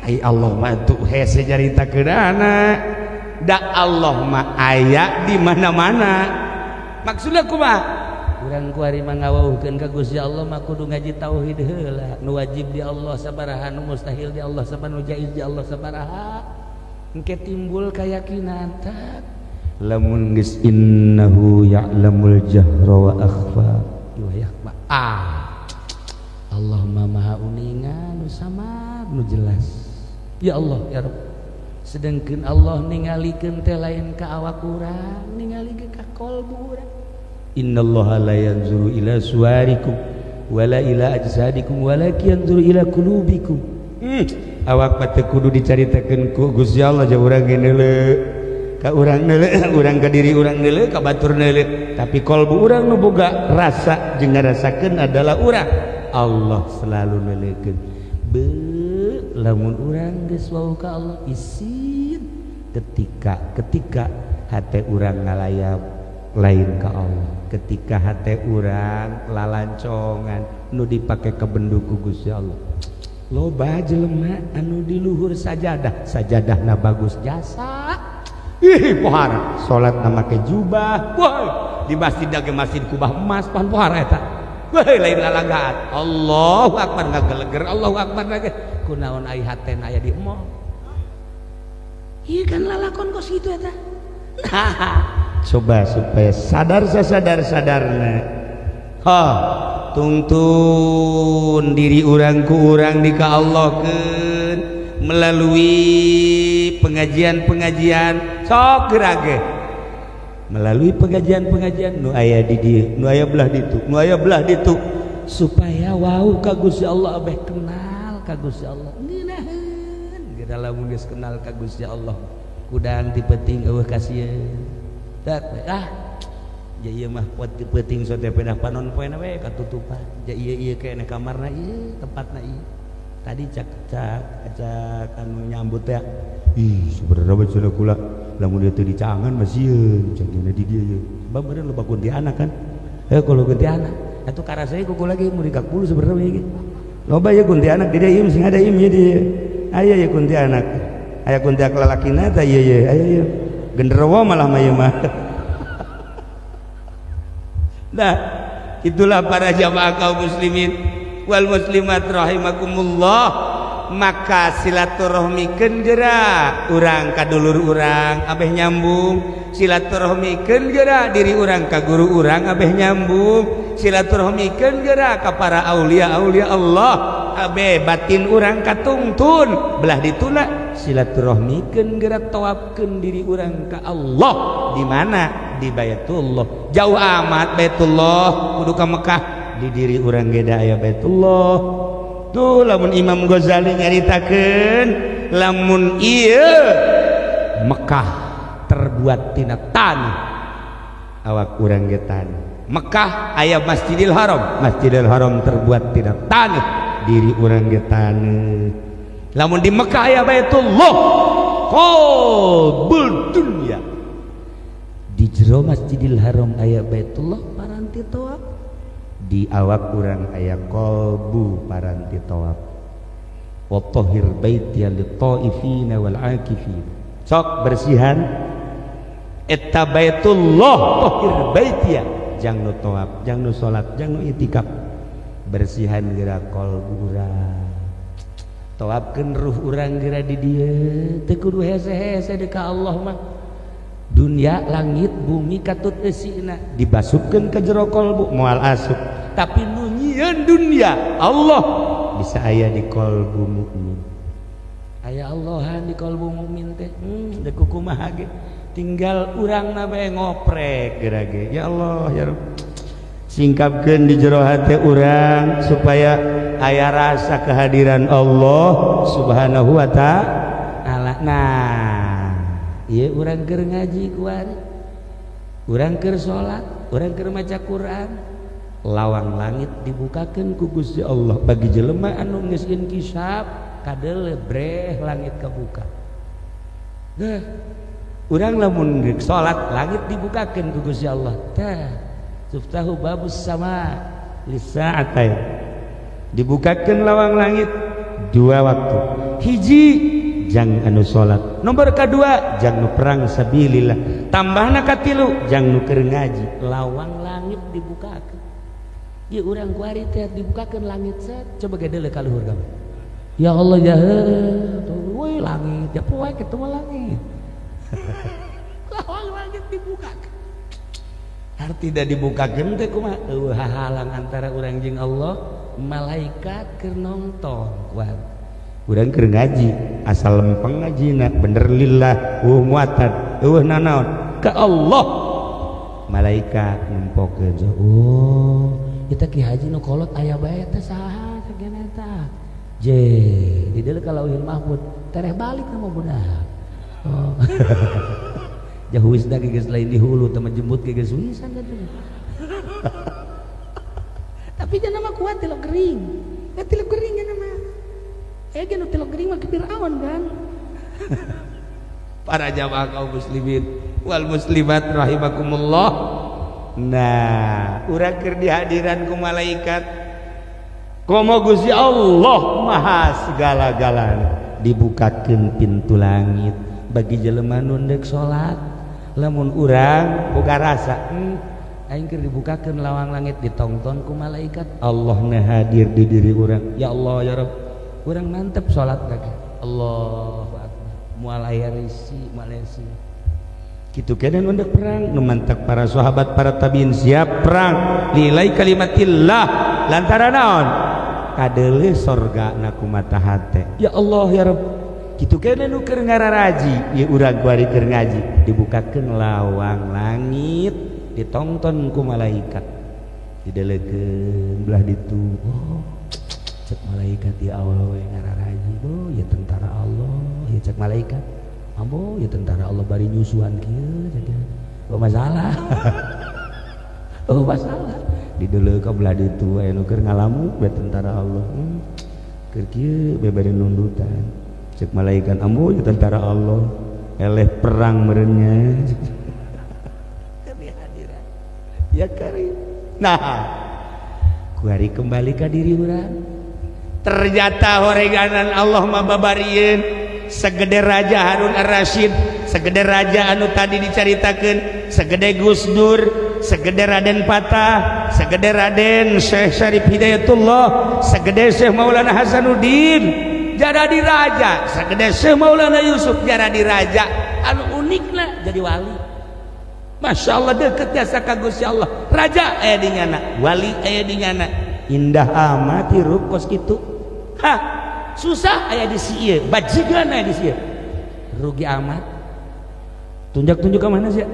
Ai Allah mah tuh hese nyaritakeunana. Da Allah mah aya di mana-mana. Maksudna kumaha? Urang kuari mah ngawauhkeun ka Gusti Allah mah kudu ngaji tauhid heula. Nu wajib di Allah sabaraha, nu mustahil di Allah sabaraha, nu jaiz di Allah sabaraha. Engke timbul keyakinan tak lamun geus innahu ya'lamul jahra wa akhfa. Ah, Allah maha uninga nu samar nu jelas. Ya Allah ya Rabb. Sedangkan Allah ningalikeun teh lain ka awak urang, ningalikeun ka kolbu urang. Innallaha la yanzuru ila suwarikum wala ila ajsadikum walakin yanzuru ila qulubikum. Awak mah teu kudu dicaritakeun ku Gusti Allah ja urang ge neuleu. Ka urang neuleu, urang ka diri urang neuleu, ka batur neuleu. Tapi kolbu urang nu boga rasa jeung ngarasakeun adalah urang. Allah selalu neuleukeun. Beuh, lamun urang geus wau ka Allah isin ketika hate urang ngalayap lain ka Allah, ketika hate urang lalancongan nu dipake kebendu ku Gusti Allah. Loba jelema anu di luhur sajadah, sajadahna bagus jasa. Ih, pohara salat na make jubah. Wah, di masjid ge masjid kubah emas pan pohara eta. Wah, lain lalagaan. Allahu akbar ngageleger, Allahu akbar lagi. Kunaon ai hatena aya di emoh. Ieu kan lalakon kos kitu eta. Nah, coba supaya sadar sasadar-sadarna. Ha, tungtun diri urang ku urang di ka Allahkeun melalui pengajian-pengajian sok geura ge. Melalui pengajian-pengajian nu aya di dieu, nu aya belah ditu, nu aya belah ditu supaya wau ka Gusti Allah abeh kenal ka Gusti Allah. Ngeunaheun geura lamun geus kenal ka Gusti Allah. Kudang ti peuting eueuh kasieun. Tak ah. Ja ieu mah peuting sote pedah panon poena we katutupan. Ja ieu ieu keneh kamarna ieu, tempatna ieu. Tadi cak cak cak anu nyambut teh. Ih, sebenarnya mah cenah kula lamun ieu teu dicangan mah sieun, cagina di dieu ye. Sebab meureun loba kuntianak kan. Kalau kuntianak atuh karasa ku kula ge mun dikak bulu sebenarnya mah ieu. Loba ye kuntianak di dieu ieu sing ada ieu di dieu. Aya ye kuntianak. Aya kuntianak lalakina tah ieu ye, aya ye. Genderuwo malah mah ieu mah. Nah, itulah para jamaah kaum muslimin wal muslimat rahimakumullah. Maka silaturahmikeun geura urang ka dulur urang abeh nyambung, silaturahmikeun geura diri urang ka guru urang abeh nyambung, silaturahmikeun geura ka para aulia-aulia Allah abeh batin urang katungtun. Belah dituna silaturahmikeun geura tawafkeun diri urang ka Allah. Di mana? Di Baitullah. Jauh amat Baitullah kudu ka Mekah, di diri urang ge da aya Baitullah. Tuh lamun Imam Ghazali nyaritakeun lamun ieu Mekah terbuat tina tanah, awak urang ge tanah. Mekah aya Masjidil Haram, Masjidil Haram terbuat tina tanah, diri urang ge tanah. Lamun di Mekah aya Baitullah qalbul dunya, di jero Masjidil Haram aya Baitullah paranti tawaf, di awak urang aya qalbu paranti tawaf. Wa tahhir baitiya lit-taifina wal akifin. Sok bersihan eta baitullah tohir baitia jang nu tawaf, jang nu salat, jang nu itikaf. Bersihan geura kolbu urang. Tawafkeun ruh urang geura di dieu, teu kudu hese-hese deui ka Allah mah. Dunia langit bumi katut eusina dibasupkeun ka jero kolbu moal asup. Tapi nu nyieun dunia Allah bisa aya di kolbu mukmin. Aya Allahan di kolbu mukmin teh. Deuk kumaha ge tinggal urang na bae ngoprek geura ge. Ya Allah ya Rabb. Singkapkeun di jero hate urang supaya aya rasa kehadiran Allah Subhanahu wa ta'ala. Nah, ieu urang keur ngaji kuari. Urang keur salat, urang keur maca Quran. Lawang langit dibukakeun ku Gusti Allah bagi jelema anu geus inkisaf kadeuleu breh langit kebuka. Nah, urang lamun geus salat langit dibukakeun ku Gusti Allah. Tah, tuftahu babus sama lisa'atain. Dibukakeun lawang langit dua waktu. Hiji jang anu salat, nomor kedua jang nu perang sabilillah, tambahna katilu jang nu keur ngaji. Lawang langit dibukakeun. Ieu urang kuari teh dibukakeun langit set, coba ge deuleu ka luhur kamu. Ya Allah ya tuh woi langit, ya poe kitu mah langit. Lawang langit dibukakeun. Arti da dibukakeun teh kumaha? Eueuh hahalang antara urang jeung Allah, malaikat keur nonton kuari. Urang keur ngaji, asal lempeng ngajina bener lillah, eueuh muatan, eueuh nanaon ka Allah. Malaikat nempokeun, oh, kita Ki Haji nu kolot aya bae teh saha sagena eta. Je, di dieu ka Lauhil Mahfud, tereh balik nama budak. Oh. Jauh wisda ge geus lain di hulu teh jemput ge geus wisan teh. Tapi jangan mah kuat tilok gering. Ya tilok gering ya nama. Ge nu tilok gering mah ke Firaun kan. Para jamaah kaum muslimin wal muslimat rahimakumullah. Nah, urang keur dihadiran ku malaikat. Komo Gusti Allah maha segala-galana. Dibukakeun pintu langit bagi jelema nu deuk salat. Lamun urang boga rasa, aing keur dibukakeun lawang langit ditongton ku malaikat. Allah na hadir di diri urang. Ya Allah ya Rabb. Urang mantep salat kage. Allahu akbar. Moal aya risi, moal aya risi. Kitu keneh nu ndek perang, nu mantak para sahabat para tabiin siap perang nilai kalimatillah lantaran naon? Kadeuleu sorga na ku mata hate. Ya Allah ya Rabb. Kitu keneh nu keur ngararaji, ieu urang kuari keur ngaji, dibukakeun lawang langit, ditongton ku malaikat. Didelekeun belah ditu. Oh, cek malaikat ya Allah we ngararaji. Oh, ya tentara Allah, ya cek malaikat. Ambo ya tentara Allah bari nyusuan kieu cek. Oh masalah. Oh masalah. Dideuleu ka belah ditu aya nu keur ngalamu we tentara Allah. Keur kieu be bari nundutan. Cek malaikat ambo ya tentara Allah. Eleh perang meureunnya. Kehadiran. Ya karim. Nah, kuari kembali ka diri urang. Ternyata horeganan Allah mah babarieun segede Raja Harun Ar-Rasyid, segede raja anu tadi dicaritakeun, segede Gus Dur, segede Raden Patah, segede Raden Syekh Syarif Hidayatullah, segede Syekh Maulana Hasanuddin, jadi raja, segede Syekh Maulana Yusuf jadi raja, anu unikna jadi wali. Masya Allah deket jasa ka Gusti Allah. Raja aya di nyana, wali aya di nyana. Indah amat hirup kos kitu. Hah, susah aya di sieu, bajigan aya di sieu. Rugi amat. Tunjuk-tunjuk ke mana sih?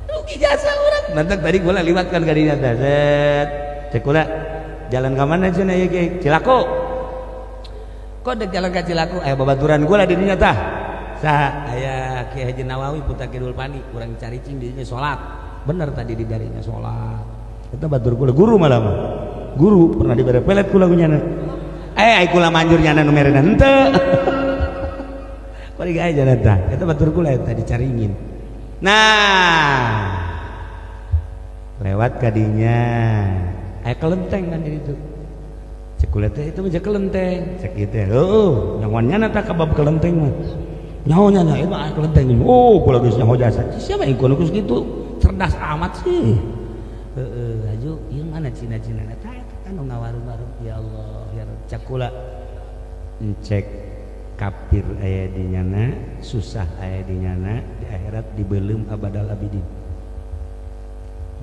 Rugi jasa urang. Mantak tadi gua liwat kan ka dinya teh. Set. Cek kula jalan ka mana cenah ieu ge? Cilaku. Kok dek jalan ka Cilaku? Aya babaturan gua lah di dinya tah. Saha? Aya Ki Haji Nawawi putra Kidul Pani, urang caricing di dinya salat. Bener tadi di darinya salat. Eta batur kula guru malah mah. Guru pernah dibere pelet kula ku nyana. Ai kula manjur nyana nu merena henteu. Kok digae jalan tah. Eta batur kula eta dicaringin. Nah, lewat kadinya. Aya kelenteng kan di ditu. Cek kula teh itu mah kelenteng. Cek ieu teh heueuh nyahoan ta ka bab kelenteng mah. Nyahonya nya ieu mah kelenteng. Oh, kula geus nyaho jasa. Siapa yang kudu geus kitu? Cerdas amat sih. Heeh, aju ieu mana Cina-Cina eta eta nu ngawarung-warung. Ya Allah, ya Rabb. Cek kula cek kafir aya di nyana, susah aya di nyana, di akhirat dibeuleum abadal abidin.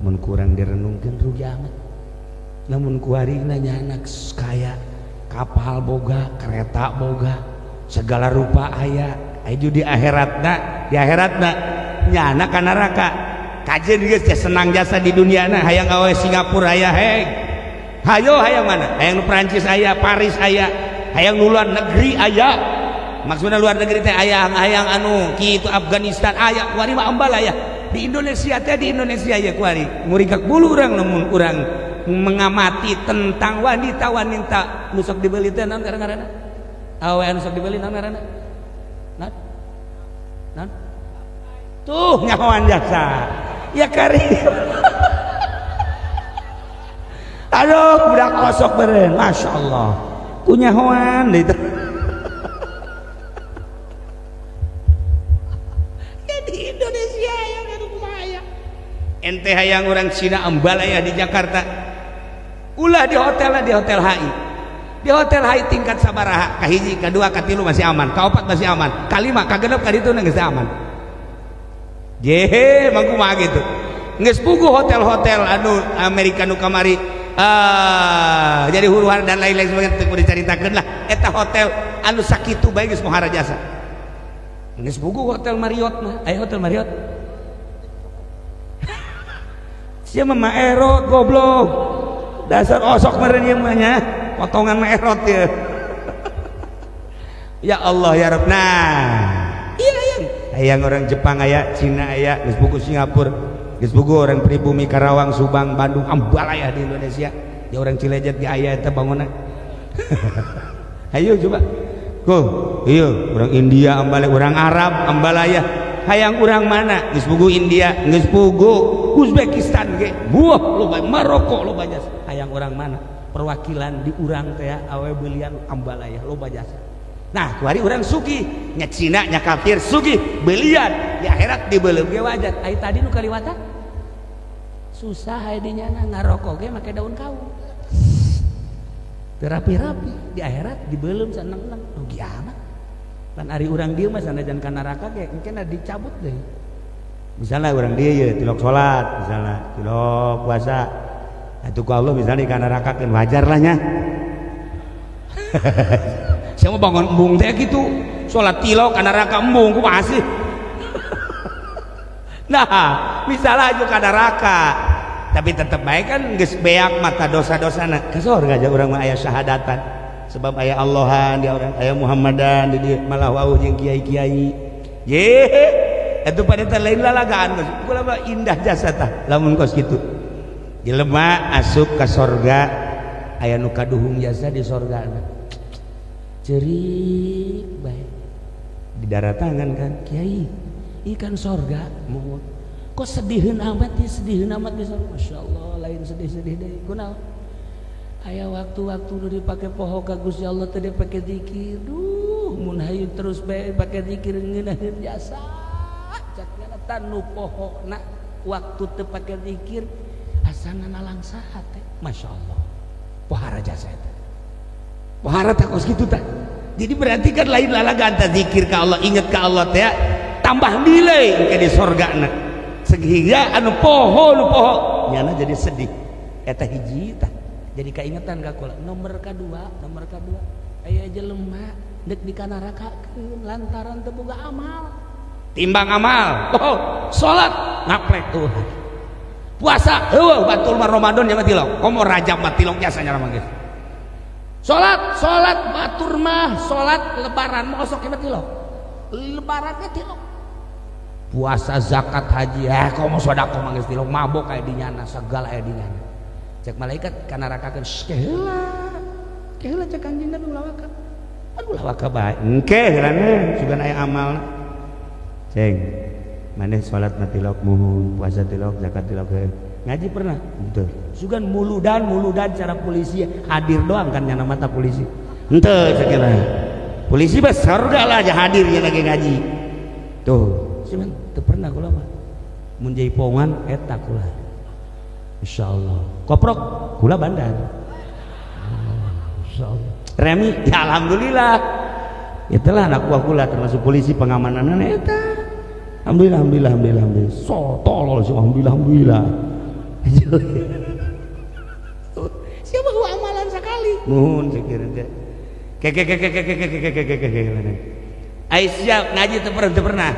Mun kurang direnungkeun rugi amat. Namun kuarina nyana kaya kapal boga, kereta boga, segala rupa aya. Aju di akhiratna nyana ka neraka. Kajeun geus teh senang jasa di duniana, hayang awe Singapura aya heg. Hayo hayang mana? Hayang nu Prancis aya, Paris aya, hayang nu luar negeri aya. Maksudna luar negeri teh aya hayang anu kitu Afghanistan aya, kuari mah ambal aya. Di Indonesia teh di Indonesia ya kuari. Ngurigak bulu urang lamun urang mengamati tentang wanita-wanita nu sok dibeli teh naon ngaranna? Awe anu sok dibeli naon ngaranna? Naon? Naon? Tuh nyahoan jasa. Ya kari. Aduh, budak kosok beureun. Masya Allah. Ku nyahoan deui teh. Ya di Indonesia aya anu kumaha aya. Ente hayang urang Cina ambal aya di Jakarta. Ulah di hotel di hotel HI. Di hotel HI tingkat sabaraha, kahiji, kadua, katilu masih aman, kaopat masih aman, kalima, kagenep, kaditu geus aman. Jehe, mangku mah gitu. Geus puguh hotel-hotel anu Amerika nu kamari jadi huru-hara dan lain-lain sebagainya teu kudu dicaritakeun lah. Eta hotel anu sakitu bae geus pohara jasa. Geus puguh hotel Marriott mah, aya hotel Marriott. Sia mah erot goblok. Dasar osok meureun ieu mah nya, potongan mah erot ieu. Ya Allah ya Rabb. Nah, iya hayang. Hayang orang Jepang aya, Cina aya, geus puguh Singapura, geus puguh orang pribumi Karawang, Subang, Bandung, ambal aya di Indonesia. Ya orang Cilejet ge aya eta bangunna. Hayu coba. Go, iya orang India ambal, orang Arab ambal aya. Hayang urang mana? Geus puguh India, geus puguh Uzbekistan ge. Buah loba Maroko loba jasa. Hayang urang mana? Perwakilan di urang teh awe beulian ambal aya loba jasa. Nah, kuari urang sugih, nya Cina nya kafir sugih, beulian di akhirat dibeuleum ge wajar. Ai tadi nu kaliwatan susah aya di nyana ngarokok ge make daun kaung. Teu rapi-rapi di akhirat dibeuleum saneng-neng rugi amat. Pan ari urang dieu mah sanajan ka neraka ge engke dicabut deui. Misalnya urang dieu ye tilok salat, misalnya tilok puasa. Atuh ku Allah misalnya ka neraka keun wajar lah nya. Saya mau bangun embung teh gitu, salat tilok ka neraka embung kumaha sih? Nah, misalnya aja ka neraka, tapi tetep bae kan geus beak mata dosa-dosana. Ka sorga aja urang mah aya syahadatan. Sebab aya Allahan di urang, aya Muhammadan di dieu malah wauh jeung kiai-kiai. Ye, eta pada teh lain lalagaan geus. Kula mah indah jasa tah lamun kos kitu. Jelema asup ka sorga aya nu kaduhung jasa di sorgana. Cerik bae di daratangan kan kiai ikan sorga mau kok sediheun amat ya sediheun amat bisa Masya Allah lain sedih-sedih deh kunaon aya waktu-waktu nu dipake poho ka Gusti Allah teh dipake zikir duh mun hayu terus bae pake zikir ngeunaheun jasa cak nyana tanu pohona waktu teu pake zikir asana nalangsa teh Masya Allah pohara jasa eta pohara teh kos kitu tah. Jadi berarti kan lain lalagan teh zikir ka Allah inget ka Allah teh tambah nilai engke di sorgana sehingga anu poho nu poho nyana jadi sedih eta hiji tah. Jadi kaingetan ka kula nomor kadua aya jelema deuk dikanarakakeun lantaran teu boga amal timbang amal oh salat ngaplek tuh puasa heueuh batul mah Ramadan nya mah tilok komo Rajab mah tilok jasa nya mah geus. Salat, salat batur mah, salat lebaran mah osok mah tilok. Lebaran ge tilok. Puasa, zakat, haji, komo sedekah mah geus tilok, mabok aya di nyana, segala aya di nyana. Cek malaikat ka nerakakeun, keheula. Keheula cek Kanjeng Nabi ulah waka. Aduh ulah waka bae. Engke heulana sugan aya amalna. Ceng, maneh salat mah tilok muhun, puasa tilok, zakat tilok heuh. Ngaji pernah? Henteu. Sugan muludan muludan cara polisi hadir doang kan nyana mata polisi. Henteu sakira. Polisi mah surga lah aja hadir nya lagi ngaji. Tuh, cuman teu pernah kula mah. Mun jaipongan eta kula. Insyaallah. Koprok kula bandar. Insyaallah. Remi ya alhamdulillah. Itulah anak buah kula termasuk polisi pengamananna eta. Alhamdulillah alhamdulillah alhamdulillah alhamdulillah. So tolol sih alhamdulillah alhamdulillah. Siapa gua amalan sekali. Nuhun sekira teh. Ke ke ke ke ke ke ke ke ke ke. Ai siap ngaji teu pernah teu pernah.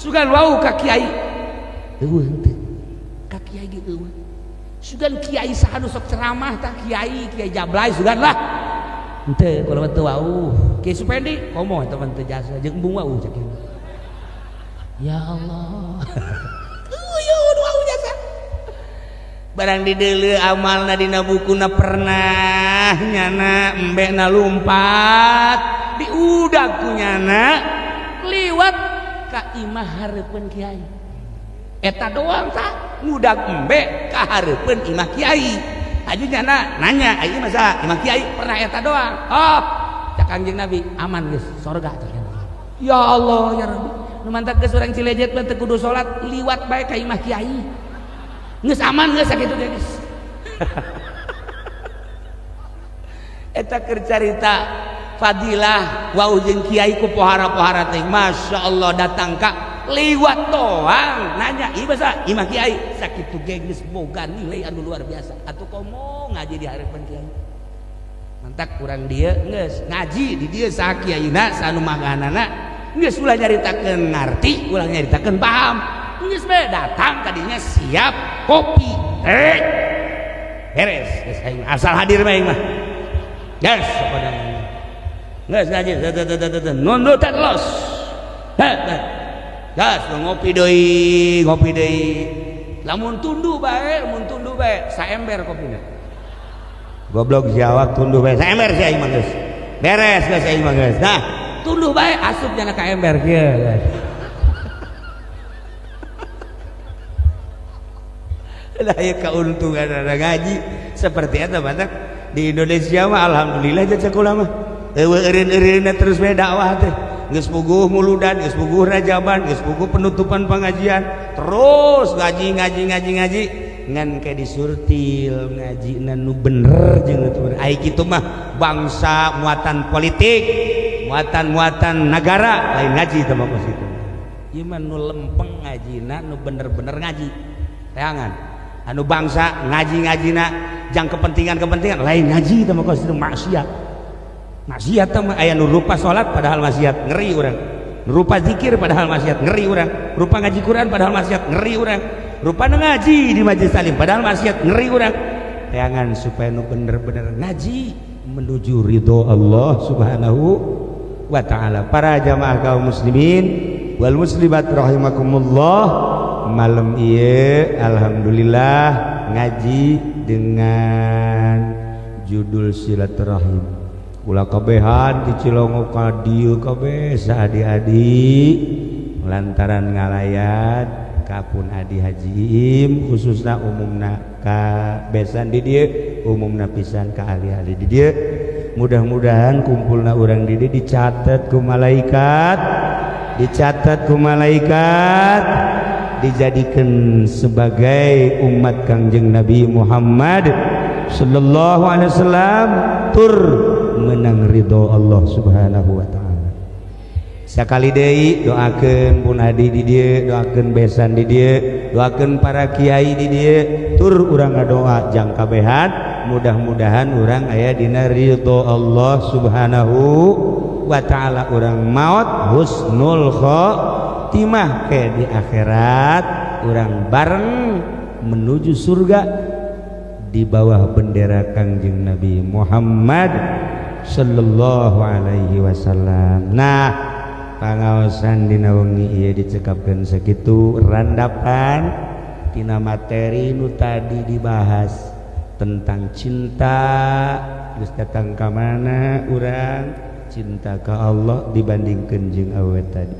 Sugan wau ka kiai. Eueuh henteu. Ka kiai ge eueuh. Sugan kiai saha nu sok ceramah tah kiai, kiai Jablay sugan lah. Henteu kula mah teu wau. Kiai Supendi komo eta mah teu jasa jeung embung wau cek. Ya Allah. Eueuh wau jasa. Barang dideuleu amalna dina bukuna pernah nyana embekna lumpat diudag ku nyana liwat ka imah hareupeun kiai. Eta doang tah ngudag embe ka hareupeun imah kiai. Aju nyana nanya, "Ai masa imah kiai pernah eta doang?" Oh, cak Kangjeng Nabi, aman geus sorga cak. Ya Allah ya Rabbi. Nu mantak geus urang Cilejet mah teu kudu salat liwat bae ka imah kiai. Geus aman geus sakitu ge geus. Eta keur carita fadilah wau jeung kiai ku pohara-pohara teh. Masya Allah datang ka liwat doang nanya, "Ieu basa imah kiai?" Sakitu ge geus boga nilai anu luar biasa. Atuh komo ngaji di hareupeun kiai. Mantak urang dieu geus ngaji di dieu saha kiaina saha nu maganana geus ulah nyaritakeun ngarti, ulah nyaritakeun paham. Geus bae datang kadinya siap kopi teh beres geus aing asal hadir bae mah. Geus pokona geus ngaji nundut los. Geus ngopi deui, ngopi deui. Lamun tunduh bae, lamun tunduh bae saember kopina. Goblok si awak tunduh bae saember si aing mah geus. Beres geus aing mah geus. Nah, tunduh bae asup jana ka ember kieu. Lah ya keuntungan ada ngaji seperti eta banyak di Indonesia mah alhamdulillah jasa kula mah. Eueuh eureun-eureunna terus we dakwah teh. Geus puguh muludan, geus puguh rajaban, geus puguh penutupan pengajian, terus ngaji ngaji ngaji ngaji ngan ke disurtil ngajina nu bener jeung nu bener. Ai kitu mah bangsa muatan politik, muatan-muatan negara lain ngaji teh mah kos kitu. Ieu mah nu lempeng ngajina nu bener-bener ngaji. Teangan anu bangsa ngaji-ngajina jang kepentingan-kepentingan lain ngaji teh mah kos kitu maksiat. Maksiat teh mah aya nu rupa salat padahal maksiat ngeri urang. Rupa zikir padahal maksiat ngeri urang. Rupa ngaji Quran padahal maksiat ngeri urang. Rupa ngaji di majelis taklim padahal maksiat ngeri urang. Teangan supaya nu bener-bener ngaji menuju ridho Allah Subhanahu wa taala. Para jamaah kaum muslimin wal muslimat rahimakumullah, malam ieu alhamdulillah ngaji dengan judul silaturahim. Ulah kabehan di Cilongok ka dieu kabeh saadi-adi lantaran ngalayat kapun Adi Haji Iim khususna umumna ka besan di dieu umumna pisan ka ahli-ahli di dieu. Mudah-mudahan kumpulna urang di dieu dicatat ku malaikat, dicatat ku malaikat, dijadikan sebagai umat Kangjeng Nabi Muhammad sallallahu alaihi wasallam tur menang ridho Allah Subhanahu wa taala. Sakali deui doakeun pun adi di dieu, doakeun besan di dieu, doakeun para kiai di dieu, tur urang ngadoa jang kabehan, mudah-mudahan urang aya dina ridho Allah Subhanahu wa taala, urang maot husnul khotimah ke di akhirat urang bareng menuju surga di bawah bendera Kangjeng Nabi Muhammad sallallahu alaihi wasallam. Nah, pangaosan dina wengi ieu dicekapkeun sakitu randapan tina materi nu tadi dibahas tentang cinta. Geus datang ka mana urang cinta ka Allah dibandingkeun jeung awewe tadi.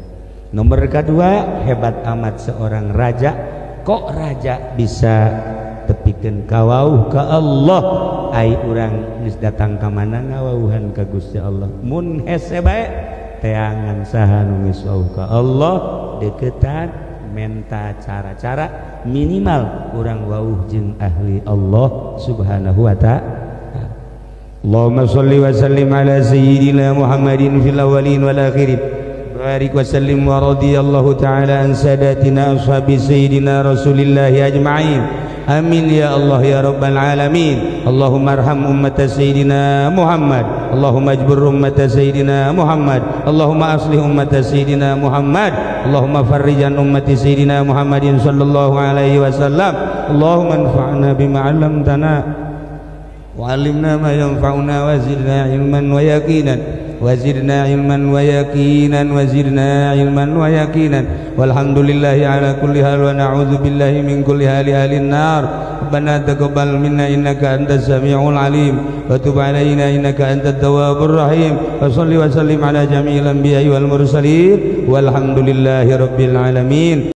Nomor kedua, hebat amat seorang raja, kok raja bisa Tepikeun kawauh ka Allah. Ai urang geus datang ka mana ngawauhan ka Gusti Allah, mun hese bae teangan saha nu geus wauh ka Allah, deketan menta cara-cara minimal urang wauh jeung ahli Allah Subhanahu wa ta'ala. Allahumma salli wa sallim ala sayyidina Muhammadin fil awwalin wal akhirin. Barik wa sallim wa radiyallahu ta'ala an sadatina ashabi sayyidina Rasulillah ajma'in. Amin ya Allah ya rabbal alamin. Allahumma arham ummata sayyidina Muhammad. Allahumma ajbur ummata sayyidina Muhammad. Allahumma aslih ummata sayyidina Muhammad. Allahumma farrijan ummati sayyidina Muhammadin sallallahu alaihi wasallam. Allahumma anfa'na bima 'allamtana wa 'allimna ma yanfa'una wa zidna ilman wa yaqinan. Wa zidna ilman wa yaqinan wa zidna ilman wa yaqinan. Walhamdulillahi ala kulli hal wa na'udzu billahi min kulli hali ahlin nar. Rabbana taqabbal minna innaka antas samiul alim wa tub alaina innaka antat tawwabur rahim. Wa salli wa sallim ala jami'il anbiya'i wal mursalin. Walhamdulillahi rabbil alamin.